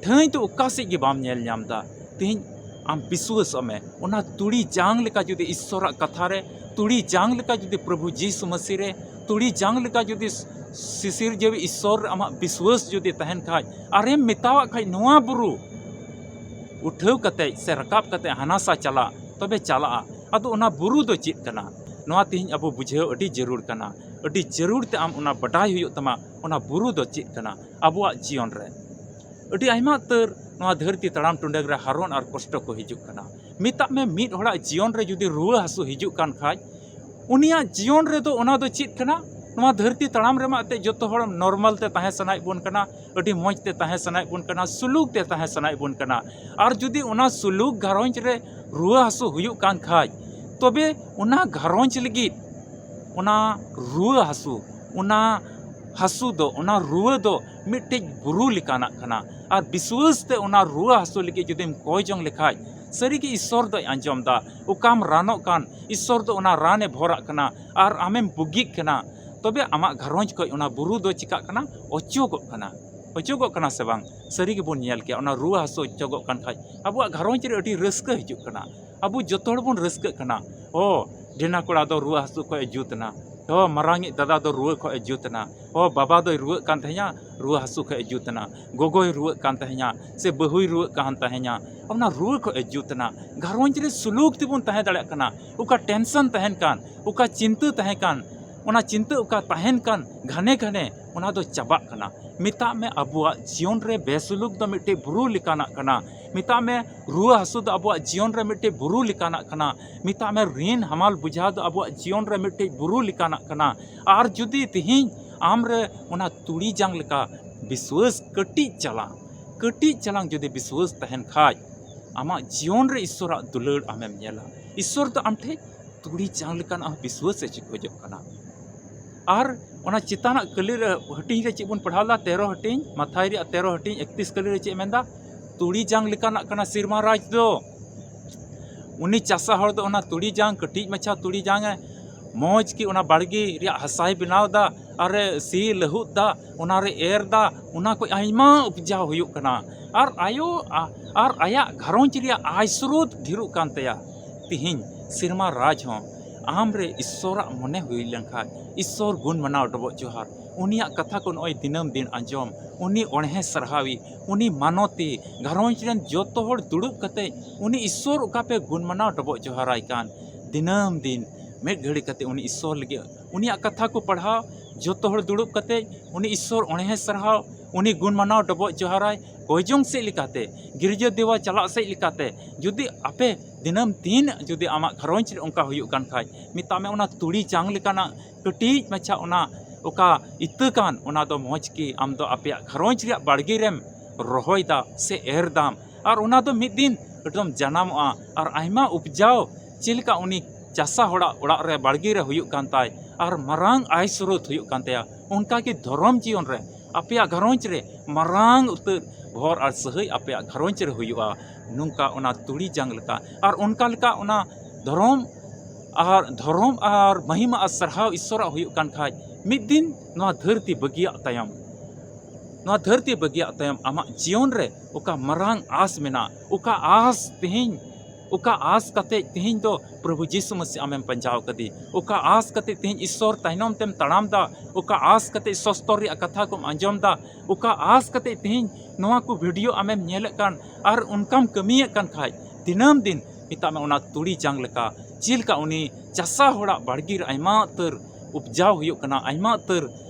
ᱴᱷᱟᱹᱭ ᱫᱚ ᱚᱠᱟ ᱥᱮᱫ ᱜᱮ ᱵᱟᱢ ᱧᱮᱞ ᱧᱟᱢ ᱫᱟ᱾ ᱛᱮᱦᱮᱧ ᱟᱢ ᱵᱤᱥᱣᱟᱹᱥᱚᱜ ᱢᱮ, ᱚᱱᱟ ᱛᱩᱲᱤ ᱡᱟᱝ ᱞᱮᱠᱟ ᱡᱩᱫᱤ ᱤᱥᱥᱚᱨᱟᱜ ᱠᱟᱛᱷᱟ ᱨᱮ, ᱛᱩᱲᱤ ᱡᱟᱝ ᱞᱮᱠᱟ ᱡᱩᱫᱤ ᱯᱨᱚᱵᱷᱩ ᱡᱤᱥᱩ ᱢᱟᱹᱥᱤ ᱨᱮ, ᱛᱩᱲᱤ ᱡᱟᱝ ᱞᱮᱠᱟ ᱡᱩᱫᱤ ᱥᱤᱥᱤᱨ ᱡᱤᱣᱤ ᱤᱥᱥᱚᱨ ᱨᱮ ᱟᱢᱟᱜ ᱵᱤᱥᱣᱟᱹᱥ ᱡᱩᱫᱤ ᱛᱟᱦᱮᱱ ᱠᱷᱟᱡ, ᱟᱨᱮᱢ ᱢᱮᱛᱟᱣᱟᱜ ᱠᱷᱟᱡ, "ᱱᱚᱣᱟ ᱵᱩᱨᱩ ᱩᱴᱷᱟᱹᱣ ᱠᱟᱛᱮ ᱥᱮ ᱨᱟᱠᱟᱵ ᱠᱟᱛᱮ ᱦᱟᱱᱟ ᱥᱟ ᱪᱟᱞᱟᱜ", ᱛᱚᱵᱮ ᱪᱟᱞᱟᱜᱼᱟ᱾ ᱟᱫᱚ ᱚᱱᱟ ᱵᱩᱨᱩ ᱫᱚ ᱪᱮᱫ ᱠᱟᱱᱟ? ᱱᱚᱣᱟ ᱛᱮᱦᱮᱧ ᱟᱵᱚ ᱵᱩᱡᱷᱟᱹᱣ ᱟᱹᱰᱤ ᱡᱟᱹᱨᱩᱲ ᱠᱟᱱᱟ᱾ ᱟᱹᱰᱤ ᱡᱟᱹᱨᱩᱲ ᱛᱮ ᱟᱢ ᱚᱱᱟ ᱵᱟᱰᱟᱭ ᱦᱩᱭᱩᱜ ᱛᱟᱢᱟ, ᱚᱱᱟ ᱵᱩᱨᱩ ᱫᱚ ᱪᱮᱫ ᱠᱟᱱᱟ ᱟᱵᱚᱣᱟᱜ ᱡᱤᱭᱚᱱ ᱨᱮ᱾ ᱟᱹᱰᱤ ᱟᱭᱢᱟ ᱩᱛᱟᱹᱨ ᱱᱚᱣᱟ ᱫᱷᱟᱹᱨᱛᱤ ᱛᱟᱲᱟᱢ ᱴᱩᱰᱟᱹᱝ ᱨᱮ ᱦᱟᱨᱚᱱ ᱟᱨ ᱠᱚᱥᱴᱚ ᱠᱚ ᱦᱤᱡᱩᱜ ᱠᱟᱱᱟ᱾ ᱢᱮᱛᱟᱜ ᱢᱮ, ᱢᱤᱫ ᱦᱚᱲᱟᱜ ᱡᱤᱭᱚᱱ ᱨᱮ ᱡᱩᱫᱤ ᱨᱩᱣᱟᱹ ᱦᱟᱹᱥᱩ ᱦᱤᱡᱩᱜ ᱠᱟᱱ ᱠᱷᱟᱡ, ᱩᱱᱤᱭᱟᱜ ᱡᱤᱭᱚᱱ ᱨᱮᱫᱚ ᱚᱱᱟ ᱫᱚ ᱪᱮᱫ ᱠᱟᱱᱟ? ᱱᱚᱣᱟ ᱫᱷᱟᱹᱨᱛᱤ ᱛᱟᱲᱟᱢ ᱨᱮᱢᱟ ᱮᱱᱛᱮᱫ ᱡᱚᱛᱚ ᱦᱚᱲ ᱱᱚᱨᱢᱟᱞ ᱛᱮ ᱛᱟᱦᱮᱸ ᱥᱟᱱᱟᱭᱮᱫ ᱵᱚᱱ ᱠᱟᱱᱟ, ᱟᱹᱰᱤ ᱢᱚᱡᱽ ᱛᱮ ᱛᱟᱦᱮᱸ ᱥᱟᱱᱟᱭᱮᱫ ᱵᱚᱱ ᱠᱟᱱᱟ, ᱥᱩᱞᱩᱠ ᱛᱮ ᱛᱟᱦᱮᱸ ᱥᱟᱱᱟᱭᱮᱫ ᱵᱚᱱ ᱠᱟᱱᱟ᱾ ᱟᱨ ᱡᱩᱫᱤ ᱚᱱᱟ ᱥᱩᱞᱩᱠ ᱜᱷᱟᱨᱚᱸᱡᱽ ᱨᱮ ᱨᱩᱣᱟᱹ ᱦᱟᱹᱥᱩ ᱦᱩᱭᱩᱜ ᱠᱟᱱ ᱠᱷᱟᱡ, ᱛᱚᱵᱮ ᱚᱱᱟ ᱜᱷᱟᱨᱚᱸᱡᱽ ᱞᱟᱹᱜᱤᱫ ᱚᱱᱟ ᱨᱩᱣᱟᱹ ᱦᱟᱹᱥᱩ, ᱚᱱᱟ ᱦᱟᱹᱥᱩ ᱫᱚ, ᱚᱱᱟ ᱨᱩᱣᱟᱹ ᱫᱚ ᱢᱤᱫᱴᱮᱡ ᱵᱩᱨᱩ ᱞᱮᱠᱟᱱᱟᱜ ᱠᱟᱱᱟ᱾ ᱟᱨ ᱵᱤᱥᱣᱟᱹᱥ ᱛᱮ ᱚᱱᱟ ᱨᱩᱣᱟᱹ ᱦᱟᱹᱥᱩ ᱞᱟᱹᱜᱤᱫ ᱡᱩᱫᱤᱢ ᱠᱚᱭ ᱡᱚᱝ ᱞᱮᱠᱷᱟᱡ, ᱥᱟᱹᱨᱤᱜᱮ ᱤᱥᱥᱚᱨ ᱫᱚᱭ ᱟᱸᱡᱚᱢ ᱫᱟ᱾ ᱚᱠᱟᱢ ᱨᱟᱱᱚᱜ ᱠᱟᱱ, ᱤᱥᱥᱚᱨ ᱫᱚ ᱚᱱᱟ ᱨᱟᱱᱮ ᱵᱷᱚᱨᱟᱜ ᱠᱟᱱᱟ᱾ ᱟᱨ ᱟᱢᱮᱢ ᱵᱩᱜᱤᱜ ᱠᱟᱱᱟ, ᱛᱚᱵᱮ ᱟᱢᱟᱜ ᱜᱷᱟᱨᱚᱸᱡᱽ ᱠᱷᱚᱡ ᱚᱱᱟ ᱵᱩᱨᱩ ᱫᱚ ᱪᱤᱠᱟᱜ ᱠᱟᱱᱟ? ᱚᱪᱚᱜᱚᱜ ᱠᱟᱱᱟ᱾ ᱚᱪᱚᱜᱚᱜ ᱠᱟᱱᱟ ᱥᱮ ᱵᱟᱝ? ᱥᱟᱹᱨᱤ ᱜᱮᱵᱚᱱ ᱧᱮᱞ ᱠᱮᱭᱟ, ᱚᱱᱟ ᱨᱩᱣᱟᱹ ᱦᱟᱹᱥᱩ ᱚᱪᱚᱜᱚᱜ ᱠᱟᱱ ᱠᱷᱟᱡ ᱟᱵᱚᱣᱟᱜ ᱜᱷᱟᱨᱚᱸᱡᱽ ᱨᱮ ᱟᱹᱰᱤ ᱨᱟᱹᱥᱠᱟᱹ ᱦᱤᱡᱩᱜ ᱠᱟᱱᱟ᱾ ᱟᱵᱚ ᱡᱚᱛᱚ ᱦᱚᱲ ᱵᱚᱱ ᱨᱟᱹᱥᱠᱟᱹᱜ ᱠᱟᱱᱟ᱾ ᱚ, ᱰᱮᱱᱟ ᱠᱚᱲᱟ ᱫᱚ ᱨᱩᱣᱟᱹ ᱦᱟᱹᱥᱩ ᱠᱷᱚᱡ ᱮ ᱡᱩᱛ ᱮᱱᱟ᱾ ᱚ, ᱢᱟᱨᱟᱝᱤᱡ ᱫᱟᱫᱟ ᱫᱚ ᱨᱩᱣᱟᱹ ᱠᱷᱚᱡ ᱮ ᱡᱩᱛ ᱮᱱᱟ᱾ ᱚ, ᱵᱟᱵᱟ ᱫᱚᱭ ᱨᱩᱣᱟᱹᱜ ᱠᱟᱱ ᱛᱟᱦᱮᱸᱧᱟ, ᱨᱩᱣᱟᱹ ᱦᱟᱹᱥᱩ ᱠᱷᱚᱡ ᱮ ᱡᱩᱛ ᱮᱱᱟ᱾ ᱜᱚᱜᱚᱭ ᱨᱩᱣᱟᱹᱜ ᱠᱟᱱ ᱛᱟᱦᱮᱸᱧᱟ, ᱥᱮ ᱵᱟᱹᱦᱩᱭ ᱨᱩᱣᱟᱹᱜ ᱠᱟᱱ ᱛᱟᱦᱮᱸᱧᱟ, ᱚᱱᱟ ᱨᱩᱣᱟᱹ ᱠᱷᱚᱡ ᱮ ᱡᱩᱛ ᱮᱱᱟ᱾ ᱜᱷᱟᱨᱚᱸᱡᱽ ᱨᱮ ᱥᱩᱞᱩᱠ ᱛᱮᱵᱚᱱ ᱛᱟᱦᱮᱸ ᱫᱟᱲᱮᱭᱟᱜ ᱠᱟᱱᱟ᱾ ᱚᱠᱟ ᱴᱮᱱᱥᱚᱱ ᱛᱟᱦᱮᱱ ᱠᱟᱱ, ᱚᱠᱟ ᱪᱤᱱᱛᱟᱹ ᱛᱟᱦᱮᱸ ᱠᱟᱱ, ᱚᱱᱟ ᱪᱤᱱᱛᱟᱹ ᱚᱠᱟ ᱛᱟᱦᱮᱱ ᱠᱟᱱ ᱜᱷᱟᱱᱮ ᱜᱷᱟᱱᱮ, ᱚᱱᱟ ᱫᱚ ᱪᱟᱵᱟᱜ ᱠᱟᱱᱟ᱾ ᱢᱮᱛᱟᱜ ᱢᱮ, ᱟᱵᱚᱣᱟᱜ ᱡᱤᱭᱚᱱ ᱨᱮ ᱵᱮᱥᱩᱞᱩᱠ ᱫᱚ ᱢᱤᱫᱴᱮᱡ ᱵᱩᱨᱩ ᱞᱮᱠᱟᱱᱟᱜ ᱠᱟᱱᱟ᱾ ᱢᱮᱛᱟᱜ ᱢᱮ, ᱨᱩᱣᱟᱹ ᱦᱟᱹᱥᱩ ᱫᱚ ᱟᱵᱚᱣᱟᱜ ᱡᱤᱭᱚᱱ ᱨᱮ ᱢᱤᱫᱴᱮᱡ ᱵᱩᱨᱩ ᱞᱮᱠᱟᱱᱟᱜ ᱠᱟᱱᱟ᱾ ᱢᱮᱛᱟᱜ ᱢᱮ, ᱨᱤᱱ ᱦᱟᱢᱟᱞ ᱵᱩᱡᱷᱟᱹᱣ ᱫᱚ ᱟᱵᱚᱣᱟᱜ ᱡᱤᱭᱚᱱ ᱨᱮ ᱢᱤᱫᱴᱮᱡ ᱵᱩᱨᱩ ᱞᱮᱠᱟᱱᱟᱜ ᱠᱟᱱᱟ᱾ ᱟᱨ ᱡᱩᱫᱤ ᱛᱤᱦᱤᱧ ᱟᱢ ᱨᱮ ᱚᱱᱟ ᱛᱩᱲᱤ ᱡᱟᱝ ᱞᱮᱠᱟ ᱵᱤᱥᱣᱟᱹᱥ ᱠᱟᱹᱴᱤᱡ ᱪᱟᱞᱟᱝ, ᱠᱟᱹᱴᱤᱡ ᱪᱟᱞᱟᱝ ᱡᱩᱫᱤ ᱵᱤᱥᱣᱟᱹᱥ ᱛᱟᱦᱮᱱ ᱠᱷᱟᱡ, ᱟᱢᱟᱜ ᱡᱤᱭᱚᱱ ᱨᱮ ᱤᱥᱥᱚᱨᱟᱜ ᱫᱩᱞᱟᱹᱲ ᱟᱢᱮᱢ ᱧᱮᱞᱟ᱾ ᱤᱥᱥᱚᱨ ᱫᱚ ᱟᱢ ᱴᱷᱮᱡ ᱛᱩᱲᱤ ᱡᱟᱝ ᱞᱮᱠᱟᱱᱟᱜ ᱦᱚᱸ ᱵᱤᱥᱣᱟᱹᱥ ᱮ ᱪᱮᱫ ᱠᱷᱚᱡᱚᱜ ᱠᱟᱱᱟ᱾ ᱟᱨ ᱚᱱᱟ ᱪᱮᱛᱟᱱᱟᱜ ᱠᱟᱹᱞᱤ ᱨᱮ, ᱦᱟᱹᱴᱤᱧ ᱨᱮ ᱪᱮᱫ ᱵᱚᱱ ᱯᱟᱲᱦᱟᱣ ᱞᱮᱫᱟ? ᱛᱮᱨᱚ ᱦᱟᱹᱴᱤᱧ, ᱢᱟᱛᱷᱟᱭ ᱨᱮᱭᱟᱜ ᱛᱮᱨᱚ ᱦᱟᱹᱴᱤᱧ, ᱮᱠᱛᱤᱥ ᱠᱟᱹᱞᱤ ᱨᱮ ᱪᱮᱫ ᱮ ᱢᱮᱱᱫᱟ? ᱛᱩᱲᱤ ᱡᱟᱝ ᱞᱮᱠᱟᱱᱟᱜ ᱠᱟᱱᱟ ᱥᱮᱨᱢᱟ ᱨᱟᱡᱽ ᱫᱚ᱾ ᱩᱱᱤ ᱪᱟᱥᱟ ᱦᱚᱲ ᱫᱚ ᱚᱱᱟ ᱛᱩᱲᱤ ᱡᱟᱝ, ᱠᱟᱹᱴᱤᱡ ᱢᱟᱪᱷᱟ ᱛᱩᱲᱤ ᱡᱟᱝ ᱮ ᱢᱚᱡᱽ ᱜᱮ ᱚᱱᱟ ᱵᱟᱲᱜᱮ ᱨᱮᱭᱟᱜ ᱦᱟᱥᱟᱭ ᱵᱮᱱᱟᱣ ᱫᱟ, ᱟᱨᱮ ᱥᱤ ᱞᱟᱹᱦᱩᱫ ᱫᱟ, ᱚᱱᱟᱨᱮ ᱮᱨ ᱫᱟ, ᱚᱱᱟ ᱠᱷᱚᱡ ᱟᱭᱢᱟ ᱩᱯᱡᱟᱣ ᱦᱩᱭᱩᱜ ᱠᱟᱱᱟ᱾ ᱟᱨ ᱟᱭᱳ, ᱟ-, ᱟᱨ ᱟᱭᱟᱜ ᱜᱷᱟᱨᱚᱸᱡᱽ ᱨᱮᱭᱟᱜ ᱟᱭ ᱥᱨᱳᱛ ᱰᱷᱮᱨᱚᱜ ᱠᱟᱱ ᱛᱟᱭᱟ᱾ ᱛᱤᱦᱤᱧ ᱥᱮᱨᱢᱟ ᱨᱟᱡᱽ ᱦᱚᱸ ᱟᱢ ᱨᱮ ᱤᱥᱥᱚᱨᱟᱜ ᱢᱚᱱᱮ ᱦᱩᱭ ᱞᱮᱱᱠᱷᱟᱱ, ᱤᱥᱥᱚᱨ ᱜᱩᱱ ᱢᱟᱱᱟᱣ ᱰᱚᱵᱚᱜ ᱡᱚᱦᱟᱨ, ᱩᱱᱤᱭᱟᱜ ᱠᱟᱛᱷᱟ ᱠᱚ ᱱᱚᱜᱼᱚᱭ ᱫᱤᱱᱟᱹᱢ ᱫᱤᱱ ᱟᱸᱡᱚᱢ, ᱩᱱᱤ ᱚᱬᱦᱮ ᱥᱟᱨᱦᱟᱣᱤ, ᱩᱱᱤ ᱢᱟᱱᱚᱛᱤ, ᱜᱷᱟᱨᱚᱸᱡᱽ ᱨᱮᱱ ᱡᱚᱛᱚ ᱦᱚᱲ ᱫᱩᱲᱩᱵ ᱠᱟᱛᱮ ᱩᱱᱤ ᱤᱥᱥᱚᱨ ᱚᱠᱟ ᱯᱮ ᱜᱩᱱ ᱢᱟᱱᱟᱣ ᱰᱚᱵᱚᱜ ᱡᱚᱦᱟᱨᱟᱭ ᱠᱟᱱ, ᱫᱤᱱᱟᱹᱢ ᱫᱤᱱ ᱢᱤᱫ ᱜᱷᱟᱹᱲᱤ ᱠᱟᱛᱮ ᱩᱱᱤ ᱤᱥᱥᱚᱨ ᱞᱟᱹᱜᱤᱫ ᱩᱱᱤᱭᱟᱜ ᱠᱟᱛᱷᱟ ᱠᱚ ᱯᱟᱲᱦᱟᱣ, ᱡᱚᱛᱚ ᱦᱚᱲ ᱫᱩᱲᱩᱵ ᱠᱟᱛᱮ ᱩᱱᱤ ᱤᱥᱥᱚᱨ ᱚᱬᱦᱮ ᱥᱟᱨᱦᱟᱣ, ᱩᱱᱤ ᱜᱩᱱ ᱢᱟᱱᱟᱣ ᱰᱚᱵᱚᱜ ᱡᱚᱦᱟᱨᱟᱭ, ᱠᱚᱭᱡᱚᱝ ᱥᱮᱫ ᱞᱮᱠᱟᱛᱮ, ᱜᱤᱨᱡᱟᱹ ᱫᱮᱣᱟ ᱪᱟᱞᱟᱜ ᱥᱮᱫ ᱞᱮᱠᱟᱛᱮ, ᱡᱩᱫᱤ ᱟᱯᱮ ᱫᱤᱱᱟᱹᱢ ᱫᱤᱱ ᱡᱩᱫᱤ ᱟᱢᱟᱜ ᱜᱷᱟᱨᱚᱸᱡᱽ ᱨᱮ ᱚᱱᱠᱟ ᱦᱩᱭᱩᱜ ᱠᱟᱱ ᱠᱷᱟᱡ, ᱢᱮᱛᱟᱜ ᱢᱮ ᱚᱱᱟ ᱛᱩᱲᱤ ᱡᱟᱝ ᱞᱮᱠᱟᱱᱟᱜ ᱠᱟᱹᱴᱤᱡ ᱢᱟᱪᱷᱟ ᱚᱱᱟ ᱚᱠᱟ ᱤᱛᱟᱹ ᱠᱟᱱ, ᱚᱱᱟ ᱫᱚ ᱢᱚᱡᱽ ᱜᱮ ᱟᱢ ᱫᱚ ᱟᱯᱮᱭᱟᱜ ᱜᱷᱟᱨᱚᱸᱡᱽ ᱨᱮᱭᱟᱜ ᱵᱟᱲᱜᱮ ᱨᱮᱢ ᱨᱚᱦᱚᱭ ᱫᱟ ᱥᱮ ᱮᱨ ᱫᱟᱢ᱾ ᱟᱨ ᱚᱱᱟ ᱫᱚ ᱢᱤᱫ ᱫᱤᱱ ᱮᱠᱫᱚᱢ ᱡᱟᱱᱟᱢᱚᱜᱼᱟ ᱟᱨ ᱟᱭᱢᱟ ᱩᱯᱡᱟᱣ, ᱪᱮᱫ ᱞᱮᱠᱟ ᱩᱱᱤ ᱪᱟᱥᱟ ᱦᱚᱲᱟᱜ ᱚᱲᱟᱜ ᱨᱮ ᱵᱟᱲᱜᱮ ᱨᱮ ᱦᱩᱭᱩᱜ ᱠᱟᱱ ᱛᱟᱭ ᱟᱨ ᱢᱟᱨᱟᱝ ᱟᱭ ᱥᱨᱳᱛ ᱦᱩᱭᱩᱜ ᱠᱟᱱ ᱛᱟᱭᱟ, ᱚᱱᱠᱟ ᱜᱮ ᱫᱷᱚᱨᱚᱢ ᱡᱤᱭᱚᱱ ᱨᱮ ᱟᱯᱮᱭᱟᱜ ᱜᱷᱟᱨᱚᱸᱡᱽ ᱨᱮ ᱢᱟᱨᱟᱝ ᱩᱛᱟᱹᱨ ᱵᱷᱚᱨ ᱟᱨ ᱥᱟᱹᱦᱟᱹᱭ ᱟᱯᱮᱭᱟᱜ ᱜᱷᱟᱨᱚᱸᱡᱽ ᱨᱮ ᱦᱩᱭᱩᱜᱼᱟ᱾ ᱱᱚᱝᱠᱟ ᱚᱱᱟ ᱛᱩᱲᱤ ᱡᱟᱝ ᱞᱮᱠᱟ᱾ ᱟᱨ ᱚᱱᱠᱟ ᱞᱮᱠᱟ ᱚᱱᱟ ᱫᱷᱚᱨᱚᱢ ᱟᱨ, ᱫᱷᱚᱨᱚᱢ ᱟᱨ ᱢᱟᱹᱦᱤᱢᱟ ᱟᱨ ᱥᱟᱨᱦᱟᱣ ᱤᱥᱥᱚᱨᱟᱜ ᱦᱩᱭᱩᱜ ᱠᱟᱱ ᱠᱷᱟᱡ, ᱢᱤᱫ ᱫᱤᱱ ᱱᱚᱣᱟ ᱫᱷᱟᱹᱨᱛᱤ ᱵᱟᱹᱜᱤᱭᱟᱜ ᱛᱟᱭᱚᱢ, ᱱᱚᱣᱟ ᱫᱷᱟᱹᱨᱛᱤ ᱵᱟᱹᱜᱤᱭᱟᱜ ᱛᱟᱭᱚᱢ ᱟᱢᱟᱜ ᱡᱤᱭᱚᱱ ᱨᱮ ᱚᱠᱟ ᱢᱟᱨᱟᱝ ᱟᱸᱥ ᱢᱮᱱᱟᱜᱼᱟ, ᱚᱠᱟ ᱟᱸᱥ ᱛᱮᱦᱮᱧ, ᱚᱠᱟ ᱟᱸᱥ ᱠᱟᱛᱮ ᱛᱮᱦᱮᱧ ᱫᱚ ᱯᱨᱚᱵᱷᱩ ᱡᱤᱥᱩ ᱢᱟᱥᱤ ᱟᱢᱮᱢ ᱯᱟᱸᱡᱟᱣ ᱠᱟᱫᱮ, ᱚᱠᱟ ᱟᱸᱥ ᱠᱟᱛᱮ ᱛᱮᱦᱮᱧ ᱤᱥᱥᱚᱨ ᱛᱟᱭᱱᱚᱢ ᱛᱮᱢ ᱛᱟᱲᱟᱢ ᱫᱟ, ᱚᱠᱟ ᱟᱸᱥ ᱠᱟᱛᱮ ᱥᱚᱥᱛᱚᱨ ᱨᱮᱭᱟᱜ ᱠᱟᱛᱷᱟ ᱠᱚᱢ ᱟᱸᱡᱚᱢ ᱫᱟ, ᱚᱠᱟ ᱟᱸᱥ ᱠᱟᱛᱮ ᱛᱮᱦᱮᱧ ᱱᱚᱣᱟ ᱠᱚ ᱵᱷᱤᱰᱤᱭᱳ ᱟᱢᱮᱢ ᱧᱮᱞᱮᱫ ᱠᱟᱱ ᱟᱨ ᱚᱱᱠᱟᱢ ᱠᱟᱹᱢᱤᱭᱮᱫ ᱠᱟᱱ ᱠᱷᱟᱡ, ᱫᱤᱱᱟᱹᱢ ᱫᱤᱱ ᱢᱮᱛᱟᱜ ᱢᱮ ᱚᱱᱟ ᱛᱩᱲᱤ ᱡᱟᱝ ᱞᱮᱠᱟ, ᱪᱮᱫ ᱞᱮᱠᱟ ᱩᱱᱤ ᱪᱟᱥᱟ ᱦᱚᱲᱟᱜ ᱵᱟᱲᱜᱮ ᱨᱮ ᱟᱭᱢᱟ ᱩᱛᱟᱹᱨ ᱩᱯᱡᱟᱣ ᱦᱩᱭᱩᱜ ᱠᱟᱱᱟ, ᱟᱭᱢᱟ ᱩᱛᱟᱹᱨ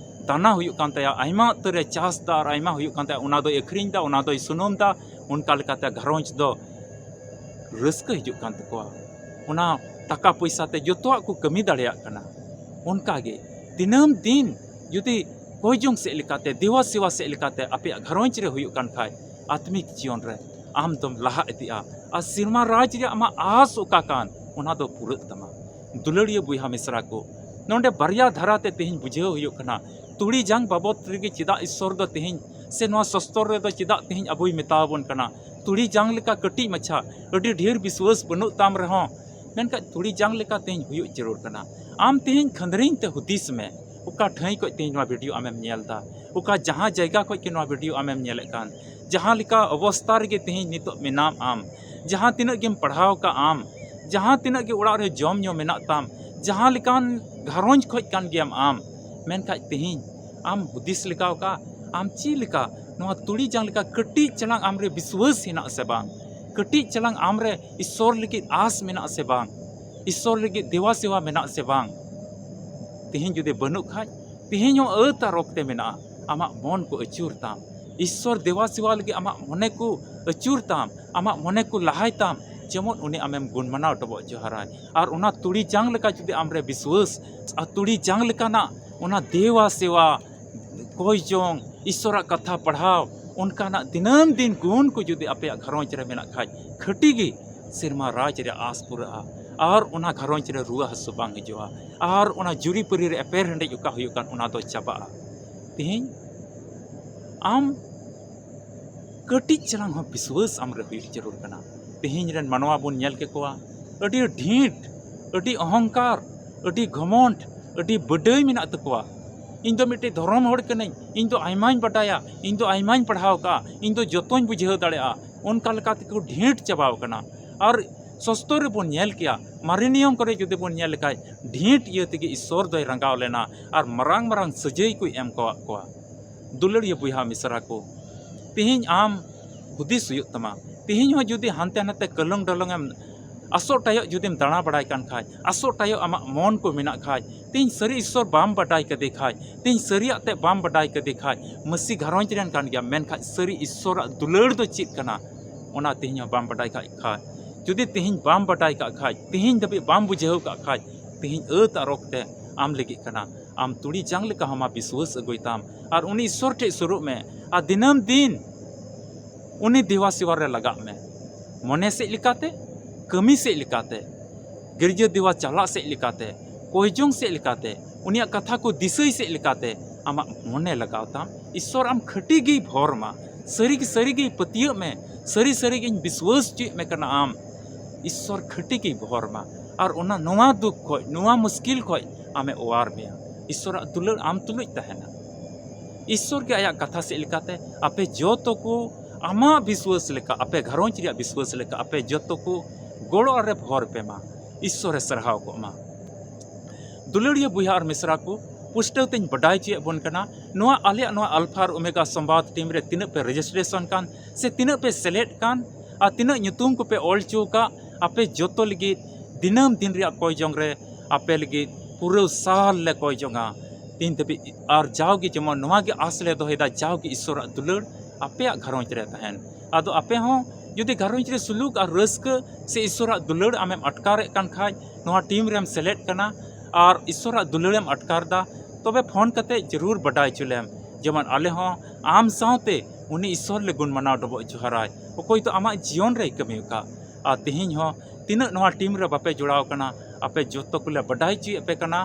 ᱫᱟᱱᱟ ᱦᱩᱭᱩᱜ ᱠᱟᱱ ᱛᱟᱭᱟ, ᱟᱭᱢᱟ ᱩᱛᱟᱹᱨᱮ ᱪᱟᱥ ᱫᱟ ᱟᱨ ᱟᱭᱢᱟ ᱦᱩᱭᱩᱜ ᱠᱟᱱ ᱛᱟᱭᱟ, ᱚᱱᱟ ᱫᱚᱭ ᱟᱹᱠᱷᱨᱤᱧ ᱫᱟ, ᱚᱱᱟ ᱫᱚᱭ ᱥᱩᱱᱩᱢ ᱫᱟ, ᱚᱱᱠᱟ ᱞᱮᱠᱟᱛᱮ ᱜᱷᱟᱨᱚᱸᱡᱽ ᱫᱚ ᱨᱟᱹᱥᱠᱟᱹ ᱦᱤᱡᱩᱜ ᱠᱟᱱ ᱛᱟᱠᱚᱣᱟ᱾ ᱚᱱᱟ ᱴᱟᱠᱟ ᱯᱚᱭᱥᱟ ᱛᱮ ᱡᱚᱛᱚᱣᱟᱜ ᱠᱚ ᱠᱟᱹᱢᱤ ᱫᱟᱲᱮᱭᱟᱜ ᱠᱟᱱᱟ᱾ ᱚᱱᱠᱟ ᱜᱮ ᱫᱤᱱᱟᱹᱢ ᱫᱤᱱ ᱡᱩᱫᱤ ᱠᱚᱭ ᱡᱚᱝ ᱥᱮᱫ ᱞᱮᱠᱟᱛᱮ, ᱫᱮᱣᱟ ᱥᱮᱣᱟ ᱥᱮᱫ ᱞᱮᱠᱟᱛᱮ ᱟᱯᱮᱭᱟᱜ ᱜᱷᱟᱨᱚᱸᱡᱽ ᱨᱮ ᱦᱩᱭᱩᱜ ᱠᱟᱱ ᱠᱷᱟᱡ, ᱟᱛᱢᱤᱠ ᱡᱤᱭᱚᱱ ᱨᱮ ᱟᱢ ᱫᱚᱢ ᱞᱟᱦᱟ ᱤᱫᱤᱜᱼᱟ᱾ ᱟᱨ ᱥᱮᱨᱢᱟ ᱨᱟᱡᱽ ᱨᱮᱭᱟᱜ ᱟᱢᱟᱜ ᱟᱥ ᱚᱠᱟ ᱠᱟᱱ, ᱚᱱᱟ ᱫᱚ ᱯᱩᱨᱟᱹᱜ ᱛᱟᱢᱟ᱾ ᱫᱩᱞᱟᱹᱲᱤᱭᱟᱹ ᱵᱚᱭᱦᱟ ᱢᱤᱥᱨᱟ ᱠᱚ, ᱱᱚᱰᱮ ᱵᱟᱨᱭᱟ ᱫᱷᱟᱨᱟ ᱛᱮ ᱛᱮᱦᱮᱧ ᱵᱩᱡᱷᱟᱹᱣ ᱦᱩᱭᱩᱜ ᱠᱟᱱᱟ, ᱛᱩᱲᱤ ᱡᱟᱝ ᱵᱟᱵᱚᱫ ᱨᱮᱜᱮ ᱪᱮᱫᱟᱜ ᱤᱥᱥᱚᱨ ᱫᱚ ᱛᱮᱦᱮᱧ, ᱥᱮ ᱱᱚᱣᱟ ᱥᱚᱥᱛᱚᱨ ᱨᱮᱫᱚ ᱪᱮᱫᱟᱜ ᱛᱮᱦᱮᱧ ᱟᱵᱚᱭ ᱢᱮᱛᱟᱣᱟᱵᱚᱱ ᱠᱟᱱᱟ, ᱛᱩᱲᱤ ᱡᱟᱝ ᱞᱮᱠᱟ ᱠᱟᱹᱴᱤᱡ ᱢᱟᱪᱷᱟ, ᱟᱹᱰᱤ ᱰᱷᱮᱨ ᱵᱤᱥᱣᱟᱹᱥ ᱵᱟᱹᱱᱩᱜ ᱛᱟᱢ ᱨᱮᱦᱚᱸ, ᱢᱮᱱᱠᱷᱟᱱ ᱛᱩᱲᱤ ᱡᱟᱝ ᱞᱮᱠᱟ ᱛᱮᱦᱮᱧ ᱦᱩᱭᱩᱜ ᱡᱟᱹᱨᱩᱲ ᱠᱟᱱᱟ᱾ ᱟᱢ ᱛᱮᱦᱮᱧ ᱠᱷᱟᱹᱱᱫᱽᱨᱤᱧ ᱛᱮ ᱦᱩᱫᱤᱥ ᱢᱮ, ᱚᱠᱟ ᱴᱷᱟᱹᱭ ᱠᱷᱚᱡ ᱛᱮᱦᱮᱧ ᱱᱚᱣᱟ ᱵᱷᱤᱰᱤᱭᱳ ᱟᱢᱮᱢ ᱧᱮᱞ ᱮᱫᱟ, ᱚᱠᱟ ᱡᱟᱦᱟᱸ ᱡᱟᱭᱜᱟ ᱠᱷᱚᱡ ᱜᱮ ᱱᱚᱣᱟ ᱵᱷᱤᱰᱤᱭᱳ ᱟᱢᱮᱢ ᱧᱮᱞᱮᱫ ᱠᱟᱱ, ᱡᱟᱦᱟᱸ ᱞᱮᱠᱟ ᱚᱵᱚᱥᱛᱟ ᱨᱮᱜᱮ ᱛᱮᱦᱮᱧ ᱱᱤᱛᱚᱜ ᱢᱮᱱᱟᱢ ᱟᱢ, ᱡᱟᱦᱟᱸ ᱛᱤᱱᱟᱹᱜ ᱜᱮᱢ ᱯᱟᱲᱦᱟᱣ ᱠᱟᱜ ᱟᱢ, ᱡᱟᱦᱟᱸ ᱛᱤᱱᱟᱹᱜ ᱜᱮ ᱚᱲᱟᱜ ᱨᱮ ᱡᱚᱢ ᱧᱩ ᱢᱮᱱᱟᱜ ᱛᱟᱢ, ᱡᱟᱦᱟᱸ ᱞᱮᱠᱟᱱ ᱜᱷᱟᱨᱚᱸᱡᱽ ᱠᱷᱚᱡ ᱠᱟᱱ ᱜᱮᱭᱟᱢ ᱟᱢ, ᱢᱮᱱᱠᱷᱟᱡ ᱛᱮᱦᱮᱧ ᱟᱢ ᱦᱩᱫᱤᱥ ᱞᱮᱠᱟ ᱚᱠᱟ, ᱟᱢ ᱪᱮᱫ ᱞᱮᱠᱟ ᱱᱚᱣᱟ ᱛᱩᱲᱤ ᱡᱟᱝ ᱞᱮᱠᱟ ᱠᱟᱹᱴᱤᱡ ᱪᱟᱞᱟᱝ ᱟᱢᱨᱮ ᱵᱤᱥᱣᱟᱹᱥ ᱦᱮᱱᱟᱜ ᱥᱮ ᱵᱟᱝ? ᱠᱟᱹᱴᱤᱡ ᱪᱟᱞᱟᱝ ᱟᱢᱨᱮ ᱤᱥᱥᱚᱨ ᱞᱟᱹᱜᱤᱫ ᱟᱥ ᱢᱮᱱᱟᱜ ᱥᱮ ᱵᱟᱝ? ᱤᱥᱥᱚᱨ ᱞᱟᱹᱜᱤᱫ ᱫᱮᱣᱟ ᱥᱮᱣᱟ ᱢᱮᱱᱟᱜ ᱥᱮ ᱵᱟᱝ? ᱛᱮᱦᱮᱧ ᱡᱩᱫᱤ ᱵᱟᱹᱱᱩᱜ ᱠᱷᱟᱡ, ᱛᱮᱦᱮᱧ ᱦᱚᱸ ᱟᱹᱛ ᱟᱨ ᱚᱠᱛᱮ ᱢᱮᱱᱟᱜᱼᱟ᱾ ᱟᱢᱟᱜ ᱢᱚᱱ ᱠᱚ ᱟᱹᱪᱩᱨ ᱛᱟᱢ, ᱤᱥᱥᱚᱨ ᱫᱮᱣᱟ ᱥᱮᱣᱟ ᱞᱟᱹᱜᱤᱫ ᱟᱢᱟᱜ ᱢᱚᱱᱮ ᱠᱚ ᱟᱹᱪᱩᱨ ᱛᱟᱢ, ᱟᱢᱟᱜ ᱢᱚᱱᱮ ᱠᱚ ᱞᱟᱦᱟᱭ ᱛᱟᱢ, ᱡᱮᱢᱚᱱ ᱩᱱᱤ ᱟᱢᱮᱢ ᱜᱩᱱ ᱢᱟᱱᱟᱣ ᱰᱚᱵᱚᱜ ᱡᱚᱦᱟᱨᱟᱭ᱾ ᱟᱨ ᱚᱱᱟ ᱛᱩᱲᱤ ᱡᱟᱝ ᱞᱮᱠᱟ ᱡᱩᱫᱤ ᱟᱢᱨᱮ ᱵᱤᱥᱣᱟᱹᱥ ᱟᱨ ᱛᱩᱲᱤ ᱡᱟᱝ ᱞᱮᱠᱟᱱᱟᱜ ᱚᱱᱟ ᱫᱮᱣᱟ ᱥᱮᱣᱟ, ᱠᱚᱭ ᱡᱚᱝ, ᱤᱥᱥᱚᱨᱟᱜ ᱠᱟᱛᱷᱟ ᱯᱟᱲᱦᱟᱣ, ᱚᱱᱠᱟᱱᱟᱜ ᱫᱤᱱᱟᱹᱢ ᱫᱤᱱ ᱜᱩᱱ ᱠᱚ ᱡᱩᱫᱤ ᱟᱯᱮᱭᱟᱜ ᱜᱷᱟᱨᱚᱸᱡᱽ ᱨᱮ ᱢᱮᱱᱟᱜ ᱠᱷᱟᱡ, ᱠᱷᱟᱹᱴᱤ ᱜᱮ ᱥᱮᱨᱢᱟ ᱨᱟᱡᱽ ᱨᱮᱭᱟᱜ ᱟᱸᱥ ᱯᱩᱨᱟᱹᱜᱼᱟ᱾ ᱟᱨ ᱚᱱᱟ ᱜᱷᱟᱨᱚᱸᱡᱽ ᱨᱮ ᱨᱩᱣᱟᱹ ᱦᱟᱹᱥᱩ ᱵᱟᱝ ᱦᱤᱡᱩᱜᱼᱟ᱾ ᱟᱨ ᱚᱱᱟ ᱡᱩᱨᱤᱯᱟᱹᱨᱤ ᱨᱮ ᱮᱯᱮᱨ ᱦᱮᱸᱰᱮᱡ ᱚᱠᱟ ᱦᱩᱭᱩᱜ ᱠᱟᱱ, ᱚᱱᱟ ᱫᱚ ᱪᱟᱵᱟᱜᱼᱟ᱾ ᱛᱮᱦᱮᱧ ᱟᱢ ᱠᱟᱹᱴᱤᱡ ᱪᱟᱞᱟᱝ ᱦᱚᱸ ᱵᱤᱥᱣᱟᱹᱥ ᱟᱢᱨᱮ ᱦᱩᱭᱩᱜ ᱡᱟᱹᱨᱩᱲ ᱠᱟᱱᱟ᱾ ᱛᱮᱦᱮᱧ ᱨᱮᱱ ᱢᱟᱱᱣᱟ ᱵᱚᱱ ᱧᱮᱞ ᱠᱮᱠᱚᱣᱟ, ᱟᱹᱰᱤ ᱰᱷᱤᱸᱴ, ᱟᱹᱰᱤ ᱚᱦᱚᱝᱠᱟᱨ, ᱟᱹᱰᱤ ᱜᱷᱚᱢᱚᱱᱰ, ᱟᱹᱰᱤ ᱵᱟᱹᱰᱟᱹᱭ ᱢᱮᱱᱟᱜ ᱛᱟᱠᱚᱣᱟ᱾ "ᱤᱧ ᱫᱚ ᱢᱤᱫᱴᱮᱡ ᱫᱷᱚᱨᱚᱢ ᱦᱚᱲ ᱠᱟᱹᱱᱟᱹᱧ, ᱤᱧ ᱫᱚ ᱟᱭᱢᱟᱧ ᱵᱟᱰᱟᱭᱟ, ᱤᱧ ᱫᱚ ᱟᱭᱢᱟᱧ ᱯᱟᱲᱦᱟᱣ ᱠᱟᱜᱼᱟ, ᱤᱧ ᱫᱚ ᱡᱚᱛᱚᱧ ᱵᱩᱡᱷᱟᱹᱣ ᱫᱟᱲᱮᱭᱟᱜᱼᱟ", ᱚᱱᱠᱟ ᱞᱮᱠᱟ ᱛᱮᱠᱚ ᱰᱷᱤᱸᱴ ᱪᱟᱵᱟᱣ ᱠᱟᱱᱟ᱾ ᱟᱨ ᱥᱚᱥᱛᱚᱨ ᱨᱮᱵᱚᱱ ᱧᱮᱞ ᱠᱮᱭᱟ, ᱢᱟᱨᱮ ᱱᱤᱭᱚᱢ ᱠᱚᱨᱮ ᱡᱩᱫᱤ ᱵᱚᱱ ᱧᱮᱞ ᱞᱮᱠᱷᱟᱡ, ᱰᱷᱤᱸᱴ ᱤᱭᱟᱹ ᱛᱮᱜᱮ ᱤᱥᱥᱚᱨ ᱫᱚᱭ ᱨᱟᱸᱜᱟᱣ ᱞᱮᱱᱟ ᱟᱨ ᱢᱟᱨᱟᱝ ᱢᱟᱨᱟᱝ ᱥᱟᱹᱡᱟᱹᱭ ᱠᱚᱭ ᱮᱢ ᱠᱟᱣᱟᱫ ᱠᱚᱣᱟ᱾ ᱫᱩᱞᱟᱹᱲᱤᱭᱟᱹ ᱵᱚᱭᱦᱟ ᱢᱤᱥᱨᱟ ᱠᱚ, ᱛᱮᱦᱮᱧ ᱟᱢ ᱦᱩᱫᱤᱥ ᱦᱩᱭᱩᱜ ᱛᱟᱢᱟ᱾ ᱛᱮᱦᱮᱧ ᱦᱚᱸ ᱡᱩᱫᱤ ᱦᱟᱱᱛᱮ ᱱᱟᱛᱮ ᱠᱟᱹᱞᱚᱝ ᱰᱚᱞᱚᱝ ᱮᱢ ᱟᱥᱚᱜ ᱴᱟᱭᱚᱜ ᱡᱩᱫᱤᱢ ᱫᱟᱬᱟ ᱵᱟᱲᱟᱭ ᱠᱟᱱ ᱠᱷᱟᱡ, ᱟᱥᱚᱜ ᱴᱟᱭᱚᱜ ᱟᱢᱟᱜ ᱢᱚᱱ ᱠᱚ ᱢᱮᱱᱟᱜ ᱠᱷᱟᱡ, ᱛᱮᱦᱮᱧ ᱥᱟᱹᱨᱤ ᱤᱥᱥᱚᱨ ᱵᱟᱢ ᱵᱟᱰᱟᱭ ᱠᱟᱫᱮ ᱠᱷᱟᱡ, ᱛᱮᱦᱮᱧ ᱥᱟᱹᱨᱤᱭᱟᱜ ᱛᱮ ᱵᱟᱢ ᱵᱟᱰᱟᱭ ᱠᱟᱫᱮ ᱠᱷᱟᱡ, ᱢᱟᱹᱥᱤ ᱜᱷᱟᱨᱚᱸᱡᱽ ᱨᱮᱱ ᱠᱟᱱ ᱜᱮᱭᱟᱢ, ᱢᱮᱱᱠᱷᱟᱡ ᱥᱟᱹᱨᱤ ᱤᱥᱥᱚᱨᱟᱜ ᱫᱩᱞᱟᱹᱲ ᱫᱚ ᱪᱮᱫ ᱠᱟᱱᱟ, ᱚᱱᱟ ᱛᱮᱦᱮᱧ ᱦᱚᱸ ᱵᱟᱢ ᱵᱟᱰᱟᱭ ᱠᱟᱜ ᱠᱷᱟᱡ, ᱡᱩᱫᱤ ᱛᱮᱦᱮᱧ ᱵᱟᱢ ᱵᱟᱰᱟᱭ ᱠᱟᱜ ᱠᱷᱟᱡ, ᱛᱮᱦᱮᱧ ᱫᱷᱟᱹᱵᱤᱡ ᱵᱟᱢ ᱵᱩᱡᱷᱟᱹᱣ ᱠᱟᱜ ᱠᱷᱟᱡ, ᱛᱮᱦᱮᱧ ᱟᱹᱛ ᱟᱨ ᱚᱠᱛᱮ ᱟᱢ ᱞᱟᱹᱜᱤᱫ ᱠᱟᱱᱟ᱾ ᱟᱢ ᱛᱩᱲᱤ ᱡᱟᱝ ᱞᱮᱠᱟ ᱦᱚᱸ ᱢᱟ ᱵᱤᱥᱣᱟᱹᱥ ᱟᱹᱜᱩᱭ ᱛᱟᱢ ᱟᱨ ᱩᱱᱤ ᱤᱥᱥᱚᱨ ᱴᱷᱮᱡ ᱥᱩᱨᱩᱜ ᱢᱮ ᱟᱨ ᱫᱤᱱᱟᱹᱢ ᱫᱤᱱ ᱩᱱᱤ ᱫᱮᱣᱟ ᱥᱮᱣᱟ ᱨᱮ ᱞᱟᱜᱟᱜ ᱢᱮ᱾ ᱢᱚᱱᱮ ᱥᱮᱫ ᱞᱮᱠᱟᱛᱮ, ᱠᱟᱹᱢᱤ ᱥᱮᱫ ᱞᱮᱠᱟᱛᱮ, ᱜᱤᱨᱡᱟᱹ ᱫᱮᱣᱟ ᱪᱟᱞᱟᱜ ᱥᱮᱫ ᱞᱮᱠᱟᱛᱮ, ᱠᱚᱭᱡᱚᱝ ᱥᱮᱫ ᱞᱮᱠᱟᱛᱮ, ᱩᱱᱤᱭᱟᱜ ᱠᱟᱛᱷᱟ ᱠᱚ ᱫᱤᱥᱟᱹᱭ ᱥᱮᱫ ᱞᱮᱠᱟᱛᱮ ᱟᱢᱟᱜ ᱢᱚᱱᱮ ᱞᱟᱜᱟᱣ ᱛᱟᱢ᱾ ᱤᱥᱥᱚᱨ ᱟᱢ ᱠᱷᱟᱹᱴᱤ ᱜᱮᱭ ᱵᱷᱚᱨ ᱢᱟ, ᱥᱟᱹᱨᱤ ᱜᱮ ᱥᱟᱹᱨᱤ ᱜᱮ ᱯᱟᱹᱛᱭᱟᱹᱜ ᱢᱮ, ᱥᱟᱹᱨᱤ ᱥᱟᱹᱨᱤ ᱜᱤᱧ ᱵᱤᱥᱣᱟᱹᱥ ᱦᱚᱪᱚᱭᱮᱫ ᱢᱮ ᱠᱟᱱᱟ ᱟᱢ᱾ ᱤᱥᱥᱚᱨ ᱠᱷᱟᱹᱴᱤ ᱜᱮᱭ ᱵᱷᱚᱨ ᱢᱟ ᱟᱨ ᱚᱱᱟ ᱱᱚᱣᱟ ᱫᱩᱠ ᱠᱷᱚᱡ, ᱱᱚᱣᱟ ᱢᱩᱥᱠᱤᱞ ᱠᱷᱚᱡ ᱟᱢᱮ ᱚᱣᱟᱨ ᱢᱮᱭᱟ᱾ ᱤᱥᱥᱚᱨᱟᱜ ᱫᱩᱞᱟᱹᱲ ᱟᱢ ᱛᱩᱞᱩᱡ ᱛᱟᱦᱮᱱᱟ᱾ ᱤᱥᱥᱚᱨ ᱜᱮ ᱟᱭᱟᱜ ᱠᱟᱛᱷᱟ ᱥᱮᱫ ᱞᱮᱠᱟᱛᱮ ᱟᱯᱮ ᱡᱚᱛᱚ ᱠᱚ ᱟᱢᱟᱜ ᱵᱤᱥᱣᱟᱹᱥ ᱞᱮᱠᱟ, ᱟᱯᱮ ᱜᱷᱟᱨᱚᱸᱡᱽ ᱨᱮᱭᱟᱜ ᱵᱤᱥᱣᱟᱹᱥ ᱞᱮᱠᱟ ᱟᱯᱮ ᱡᱚᱛᱚ ᱠᱚ ᱜᱚᱲᱚ ᱟᱨ ᱨᱮ ᱵᱷᱚᱨ ᱯᱮ ᱢᱟ᱾ ᱤᱥᱥᱚᱨᱮ ᱥᱟᱨᱦᱟᱣ ᱠᱚᱜ ᱢᱟ᱾ ᱫᱩᱞᱟᱹᱲᱤᱭᱟᱹ ᱵᱚᱭᱦᱟ ᱟᱨ ᱢᱤᱥᱨᱟ ᱠᱚ, ᱯᱩᱥᱴᱟᱹᱣ ᱛᱮᱧ ᱵᱟᱰᱟᱭ ᱦᱚᱪᱚᱭᱮᱫ ᱵᱚᱱ ᱠᱟᱱᱟ, ᱱᱚᱣᱟ ᱟᱞᱮᱭᱟᱜ ᱱᱚᱣᱟ ᱟᱞᱯᱷᱟ ᱟᱨ ᱳᱢᱮᱜᱟ ᱥᱚᱢᱵᱟᱫ ᱴᱤᱢ ᱨᱮ ᱛᱤᱱᱟᱹᱜ ᱯᱮ ᱨᱮᱡᱤᱥᱴᱨᱮᱥᱚᱱ ᱠᱟᱱ ᱥᱮ ᱛᱤᱱᱟᱹᱜ ᱯᱮ ᱥᱮᱞᱮᱫ ᱠᱟᱱ ᱟᱨ ᱛᱤᱱᱟᱹᱜ ᱧᱩᱛᱩᱢ ᱠᱚᱯᱮ ᱚᱞ ᱦᱚᱪᱚ ᱟᱠᱟᱫ, ᱟᱯᱮ ᱡᱚᱛᱚ ᱞᱟᱹᱜᱤᱫ ᱫᱤᱱᱟᱹᱢ ᱫᱤᱱ ᱨᱮᱭᱟᱜ ᱠᱚᱭ ᱡᱚᱝ ᱨᱮ ᱟᱯᱮ ᱞᱟᱹᱜᱤᱫ ᱯᱩᱨᱟᱹ ᱥᱟᱞ ᱞᱮ ᱠᱚᱭ ᱡᱚᱝᱟ ᱛᱤᱱ ᱫᱷᱟᱹᱵᱤᱡ᱾ ᱟᱨ ᱡᱟᱣᱜᱮ ᱡᱮᱢᱚᱱ ᱱᱚᱣᱟ ᱜᱮ ᱟᱸᱥ ᱞᱮ ᱫᱚᱦᱚᱭᱮᱫᱟ, ᱡᱟᱣᱜᱮ ᱤᱥᱥᱚᱨᱟᱜ ᱫᱩᱞᱟᱹᱲ ᱟᱯᱮᱭᱟᱜ ᱜᱷᱟᱨᱚᱸᱡᱽ ᱨᱮ ᱛᱟᱦᱮᱱ᱾ ᱟᱫᱚ ᱟᱯᱮ ᱦᱚᱸ ᱡᱩᱫᱤ ᱜᱷᱟᱨᱚᱸᱡᱽ ᱨᱮ ᱥᱩᱞᱩᱠ ᱟᱨ ᱨᱟᱹᱥᱠᱟᱹ ᱥᱮ ᱤᱥᱥᱚᱨᱟᱜ ᱫᱩᱞᱟᱹᱲ ᱟᱢᱮᱢ ᱟᱴᱠᱟᱨᱮᱫ ᱠᱟᱱ ᱠᱷᱟᱡ, ᱱᱚᱣᱟ ᱴᱤᱢ ᱨᱮᱢ ᱥᱮᱞᱮᱫ ᱠᱟᱱᱟ ᱟᱨ ᱤᱥᱥᱚᱨᱟᱜ ᱫᱩᱞᱟᱹᱲᱮᱢ ᱟᱴᱠᱟᱨ ᱮᱫᱟ, ᱛᱚᱵᱮ ᱯᱷᱳᱱ ᱠᱟᱛᱮ ᱡᱟᱹᱨᱩᱲ ᱵᱟᱰᱟᱭ ᱦᱚᱪᱚ ᱞᱮᱢ, ᱡᱮᱢᱚᱱ ᱟᱞᱮ ᱦᱚᱸ ᱟᱢ ᱥᱟᱶᱛᱮ ᱩᱱᱤ ᱤᱥᱥᱚᱨ ᱞᱮ ᱜᱩᱱ ᱢᱟᱱᱟᱣ ᱰᱚᱵᱚᱜ ᱡᱚᱦᱟᱨᱟᱭ, ᱚᱠᱚᱭ ᱫᱚ ᱟᱢᱟᱜ ᱡᱤᱭᱚᱱ ᱨᱮᱭ ᱠᱟᱹᱢᱤ ᱟᱠᱟᱫ᱾ ᱟᱨ ᱛᱮᱦᱮᱧ ᱦᱚᱸ ᱛᱤᱱᱟᱹᱜ ᱱᱚᱣᱟ ᱴᱤᱢ ᱨᱮ ᱵᱟᱯᱮ ᱡᱚᱲᱟᱣ ᱠᱟᱱᱟ, ᱟᱯᱮ ᱡᱚᱛᱚ ᱠᱚᱞᱮ ᱵᱟᱰᱟᱭ ᱦᱚᱪᱚᱭᱮᱫ ᱯᱮ ᱠᱟᱱᱟ᱾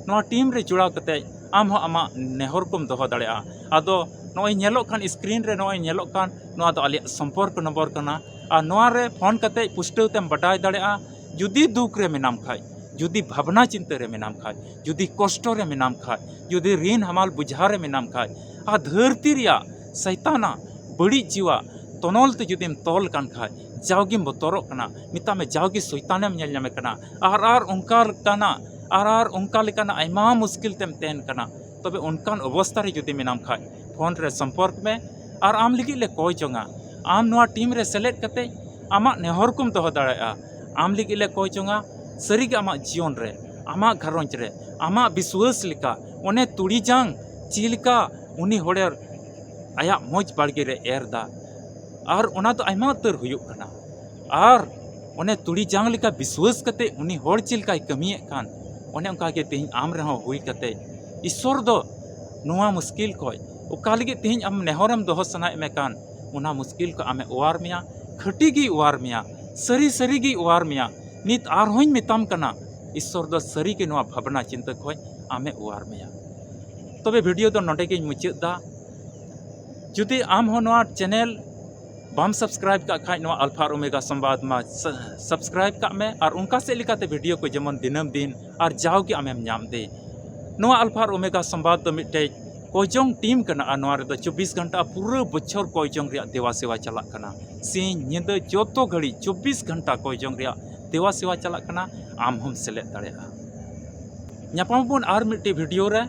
ᱱᱚᱣᱟ ᱴᱤᱢ ᱨᱮ ᱡᱚᱲᱟᱣ ᱠᱟᱛᱮ ᱟᱢ ᱦᱚᱸ ᱟᱢᱟᱜ ᱱᱮᱦᱚᱨ ᱠᱚᱢ ᱫᱚᱦᱚ ᱫᱟᱲᱮᱭᱟᱜᱼᱟ᱾ ᱟᱫᱚ ᱱᱚᱜᱼᱚᱭ ᱧᱮᱞᱚᱜ ᱠᱟᱱ, ᱥᱠᱨᱤᱱ ᱨᱮ ᱱᱚᱜᱼᱚᱭ ᱧᱮᱞᱚᱜ ᱠᱟᱱ, ᱱᱚᱣᱟ ᱫᱚ ᱟᱞᱮᱭᱟᱜ ᱥᱚᱢᱯᱚᱨᱠ ᱱᱚᱢᱵᱚᱨ ᱠᱟᱱᱟ᱾ ᱟᱨ ᱱᱚᱣᱟ ᱨᱮ ᱯᱷᱳᱱ ᱠᱟᱛᱮ ᱯᱩᱥᱴᱟᱹᱣ ᱛᱮᱢ ᱵᱟᱰᱟᱭ ᱫᱟᱲᱮᱭᱟᱜᱼᱟ, ᱡᱩᱫᱤ ᱫᱩᱠ ᱨᱮ ᱢᱮᱱᱟᱢ ᱠᱷᱟᱡ, ᱡᱩᱫᱤ ᱵᱷᱟᱵᱽᱱᱟ ᱪᱤᱱᱛᱟᱹ ᱨᱮ ᱢᱮᱱᱟᱢ ᱠᱷᱟᱡ, ᱡᱩᱫᱤ ᱠᱚᱥᱴᱚ ᱨᱮ ᱢᱮᱱᱟᱢ ᱠᱷᱟᱡ, ᱡᱩᱫᱤ ᱨᱤᱱ ᱦᱟᱢᱟᱞ ᱵᱩᱡᱷᱟ ᱨᱮ ᱢᱮᱱᱟᱢ ᱠᱷᱟᱡ, ᱟᱨ ᱫᱷᱟᱹᱨᱛᱤ ᱨᱮᱭᱟᱜ ᱥᱟᱭᱛᱟᱱᱟᱜ ᱵᱟᱹᱲᱤᱡ ᱡᱤᱣᱟ ᱛᱚᱱᱚᱞ ᱛᱮ ᱡᱩᱫᱤᱢ ᱛᱚᱞ ᱠᱟᱱ ᱠᱷᱟᱡ, ᱡᱟᱣᱜᱮᱢ ᱵᱚᱛᱚᱨᱚᱜ ᱠᱟᱱᱟ, ᱢᱮᱛᱟᱜ ᱢᱮ ᱡᱟᱣᱜᱮ ᱥᱚᱭᱛᱟᱱᱮᱢ ᱧᱮᱞ ᱧᱟᱢᱮ ᱠᱟᱱᱟ, ᱟᱨ ᱟᱨ ᱚᱱᱠᱟ ᱞᱮᱠᱟᱱᱟᱜ, ᱟᱨ ᱟᱨ ᱚᱱᱠᱟ ᱞᱮᱠᱟᱱᱟᱜ ᱟᱭᱢᱟ ᱢᱩᱥᱠᱤᱞ ᱛᱮᱢ ᱛᱟᱦᱮᱱ ᱠᱟᱱᱟ, ᱛᱚᱵᱮ ᱚᱱᱠᱟᱱ ᱚᱵᱚᱥᱛᱟ ᱨᱮ ᱡᱩᱫᱤ ᱢᱮᱱᱟᱢ ᱠᱷᱟᱡ, ᱯᱷᱳᱱ ᱨᱮ ᱥᱚᱢᱯᱚᱨᱠ ᱢᱮ ᱟᱨ ᱟᱢ ᱞᱟᱹᱜᱤᱫ ᱞᱮ ᱠᱚᱭ ᱡᱚᱝᱟ᱾ ᱟᱢ ᱱᱚᱣᱟ ᱴᱤᱢ ᱨᱮ ᱥᱮᱞᱮᱫ ᱠᱟᱛᱮ ᱟᱢᱟᱜ ᱱᱮᱦᱚᱨ ᱠᱚᱢ ᱫᱚᱦᱚ ᱫᱟᱲᱮᱭᱟᱜᱼᱟ᱾ ᱟᱢ ᱞᱟᱹᱜᱤᱫ ᱞᱮ ᱠᱚᱭ ᱡᱚᱝᱟ, ᱥᱟᱹᱨᱤᱜᱮ ᱟᱢᱟᱜ ᱡᱤᱭᱚᱱ ᱨᱮ, ᱟᱢᱟᱜ ᱜᱷᱟᱨᱚᱸᱡᱽ ᱨᱮ, ᱟᱢᱟᱜ ᱵᱤᱥᱣᱟᱹᱥ ᱞᱮᱠᱟ, ᱚᱱᱮ ᱛᱩᱲᱤ ᱡᱟᱝ ᱪᱮᱫ ᱞᱮᱠᱟ ᱩᱱᱤ ᱦᱚᱲᱮ ᱟᱭᱟᱜ ᱢᱚᱡᱽ ᱵᱟᱲᱜᱮ ᱨᱮ ᱮᱨ ᱫᱟ, ᱟᱨ ᱚᱱᱟ ᱫᱚ ᱟᱭᱢᱟ ᱩᱛᱟᱹᱨ ᱦᱩᱭᱩᱜ ᱠᱟᱱᱟ᱾ ᱟᱨ ᱚᱱᱮ ᱛᱩᱲᱤ ᱡᱟᱝ ᱞᱮᱠᱟ ᱵᱤᱥᱣᱟᱹᱥ ᱠᱟᱛᱮ ᱩᱱᱤ ᱦᱚᱲ ᱪᱮᱫ ᱞᱮᱠᱟᱭ ᱠᱟᱹᱢᱤᱭᱮᱫ ᱠᱟᱱ, ᱚᱱᱮ ᱚᱱᱠᱟ ᱜᱮ ᱛᱮᱦᱮᱧ ᱟᱢ ᱨᱮᱦᱚᱸ ᱦᱩᱭ ᱠᱟᱛᱮ ᱤᱥᱥᱚᱨ ᱫᱚ ᱱᱚᱣᱟ ᱢᱩᱥᱠᱤᱞ ᱠᱷᱚᱡ, ᱚᱠᱟ ᱞᱟᱹᱜᱤᱫ ᱛᱮᱦᱮᱧ ᱟᱢ ᱱᱮᱦᱚᱨᱮᱢ ᱫᱚᱦᱚ ᱥᱟᱱᱟᱭᱮᱫ ᱢᱮ ᱠᱟᱱ, ᱚᱱᱟ ᱢᱩᱥᱠᱤᱞ ᱠᱷᱚᱡ ᱟᱢᱮ ᱚᱣᱟᱨ ᱢᱮᱭᱟ, ᱠᱷᱟᱹᱴᱤ ᱜᱮᱭ ᱚᱣᱟᱨ ᱢᱮᱭᱟ, ᱥᱟᱹᱨᱤ ᱥᱟᱹᱨᱤ ᱜᱮᱭ ᱚᱣᱟᱨ ᱢᱮᱭᱟ᱾ ᱱᱤᱛ ᱟᱨᱦᱚᱸᱧ ᱢᱮᱛᱟᱢ ᱠᱟᱱᱟ, ᱤᱥᱥᱚᱨ ᱫᱚ ᱥᱟᱹᱨᱤ ᱜᱮ ᱱᱚᱣᱟ ᱵᱷᱟᱵᱽᱱᱟ ᱪᱤᱱᱛᱟᱹ ᱠᱷᱚᱡ ᱟᱢᱮ ᱚᱣᱟᱨ ᱢᱮᱭᱟ᱾ ᱛᱚᱵᱮ ᱵᱷᱤᱰᱤᱭᱳ ᱫᱚ ᱱᱚᱰᱮ ᱜᱮᱧ ᱢᱩᱪᱟᱹᱫ ᱫᱟ᱾ ᱡᱩᱫᱤ ᱟᱢ ᱦᱚᱸ ᱱᱚᱣᱟ ᱪᱮᱱᱮᱞ ᱵᱟᱢ ᱥᱟᱵᱥᱠᱨᱟᱭᱤᱵ ᱠᱟᱜ ᱠᱷᱟᱡ, ᱱᱚᱣᱟ ᱟᱞᱯᱷᱟ ᱟᱨ ᱳᱢᱮᱜᱟ ᱥᱚᱢᱵᱟᱫ ᱢᱟ ᱥᱟ-, ᱥᱟᱵᱥᱠᱨᱟᱭᱤᱵ ᱠᱟᱜ ᱢᱮ, ᱟᱨ ᱚᱱᱠᱟ ᱥᱮᱫ ᱞᱮᱠᱟᱛᱮ ᱵᱷᱤᱰᱤᱭᱳ ᱠᱚ ᱡᱮᱢᱚᱱ ᱫᱤᱱᱟᱹᱢ ᱫᱤᱱ ᱟᱨ ᱡᱟᱣᱜᱮ ᱟᱢᱮᱢ ᱧᱟᱢ ᱫᱮ᱾ ᱱᱚᱣᱟ ᱟᱞᱯᱷᱟ ᱟᱨ ᱳᱢᱮᱜᱟ ᱥᱚᱢᱵᱟᱫ ᱫᱚ ᱢᱤᱫᱴᱮᱡ ᱠᱚᱭᱡᱚᱝ ᱴᱤᱢ ᱠᱟᱱᱟ, ᱟᱨ ᱱᱚᱣᱟ ᱨᱮᱫᱚ ᱪᱚᱵᱵᱤᱥ ᱜᱷᱚᱱᱴᱟ ᱯᱩᱨᱟᱹ ᱵᱚᱪᱷᱚᱨ ᱠᱚᱭᱡᱚᱝ ᱨᱮᱭᱟᱜ ᱫᱮᱣᱟ ᱥᱮᱣᱟ ᱪᱟᱞᱟᱜ ᱠᱟᱱᱟ᱾ ᱥᱤᱧ ᱧᱤᱫᱟᱹ ᱡᱚᱛᱚ ᱜᱷᱟᱹᱲᱤᱡ ᱪᱚᱵᱵᱤᱥ ᱜᱷᱚᱱᱴᱟ ᱠᱚᱭᱡᱚᱝ ᱨᱮᱭᱟᱜ ᱫᱮᱣᱟ ᱥᱮᱣᱟ ᱪᱟᱞᱟᱜ ᱠᱟᱱᱟ, ᱟᱢ ᱦᱚᱸᱢ ᱥᱮᱞᱮᱫ ᱫᱟᱲᱮᱭᱟᱜᱼᱟ᱾ ᱧᱟᱯᱟᱢ ᱟᱵᱚᱱ ᱟᱨ ᱢᱤᱫᱴᱮᱡ ᱵᱷᱤᱰᱤᱭᱳ ᱨᱮ᱾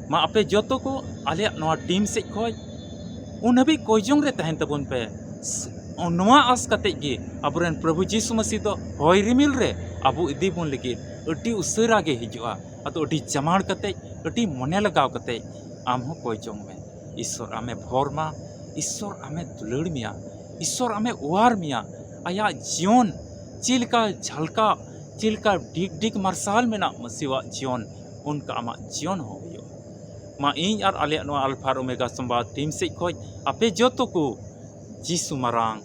ᱢᱟ ᱟᱯᱮ ᱡᱚᱛᱚ ᱠᱚ ᱟᱞᱮᱭᱟᱜ ᱱᱚᱣᱟ ᱴᱤᱢ ᱥᱮᱫ ᱠᱷᱚᱡ ᱩᱱ ᱦᱟᱹᱵᱤᱡ ᱠᱚᱭᱡᱚᱝ ᱨᱮ ᱛᱟᱦᱮᱱ ᱛᱟᱵᱚᱱ ᱯᱮ᱾ ᱱᱚᱣᱟ ᱟᱥ ᱠᱟᱛᱮᱡ ᱜᱮ ᱟᱵᱚᱨᱮᱱ ᱯᱨᱚᱵᱷᱩ ᱡᱤᱥᱩ ᱢᱟᱹᱥᱤ ᱫᱚ ᱦᱚᱭ ᱨᱤᱢᱤᱞ ᱨᱮ ᱟᱵᱚ ᱤᱫᱤ ᱵᱚᱱ ᱞᱟᱹᱜᱤᱫ ᱟᱹᱰᱤ ᱩᱥᱟᱹᱨᱟ ᱜᱮ ᱦᱤᱡᱩᱜᱼᱟ᱾ ᱟᱫᱚ ᱟᱹᱰᱤ ᱡᱟᱢᱟᱲ ᱠᱟᱛᱮᱡ, ᱟᱹᱰᱤ ᱢᱚᱱᱮ ᱞᱟᱜᱟᱣ ᱠᱟᱛᱮᱡ ᱟᱢ ᱦᱚᱸ ᱠᱚᱭ ᱡᱚᱝ ᱢᱮ᱾ ᱤᱥᱥᱚᱨ ᱟᱢᱮ ᱵᱷᱚᱨ ᱢᱟ, ᱤᱥᱥᱚᱨ ᱟᱢᱮ ᱫᱩᱞᱟᱹᱲ ᱢᱮᱭᱟ, ᱤᱥᱥᱚᱨ ᱟᱢᱮ ᱚᱣᱟᱨ ᱢᱮᱭᱟ᱾ ᱟᱭᱟᱜ ᱡᱤᱭᱚᱱ ᱪᱮᱫ ᱞᱮᱠᱟ ᱡᱷᱟᱞᱠᱟᱣ, ᱪᱮᱫ ᱞᱮᱠᱟ ᱰᱤᱜᱽ ᱰᱤᱜᱽ ᱢᱟᱨᱥᱟᱞ ᱢᱮᱱᱟᱜ ᱢᱟᱹᱥᱤᱣᱟᱜ ᱡᱤᱭᱚᱱ, ᱚᱱᱠᱟ ᱟᱢᱟᱜ ᱡᱤᱭᱚᱱ ᱦᱚᱸ ᱦᱩᱭᱩᱜᱼᱟ᱾ ᱢᱟ ᱤᱧ ᱟᱨ ᱟᱞᱮᱭᱟᱜ ᱱᱚᱣᱟ ᱟᱞᱯᱷᱟ ᱟᱨ ᱳᱢᱮᱜᱟ ᱥᱚᱢᱵᱟᱫ ᱴᱤᱢ ᱥᱮᱫ ᱠᱷᱚᱡ ᱟᱯᱮ ᱡᱚᱛᱚ ᱠᱚ ᱡᱤᱥᱩ ᱢᱟᱨᱟᱝ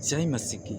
ᱡᱟᱭ ᱢᱟᱹᱥᱤ ᱠᱤ᱾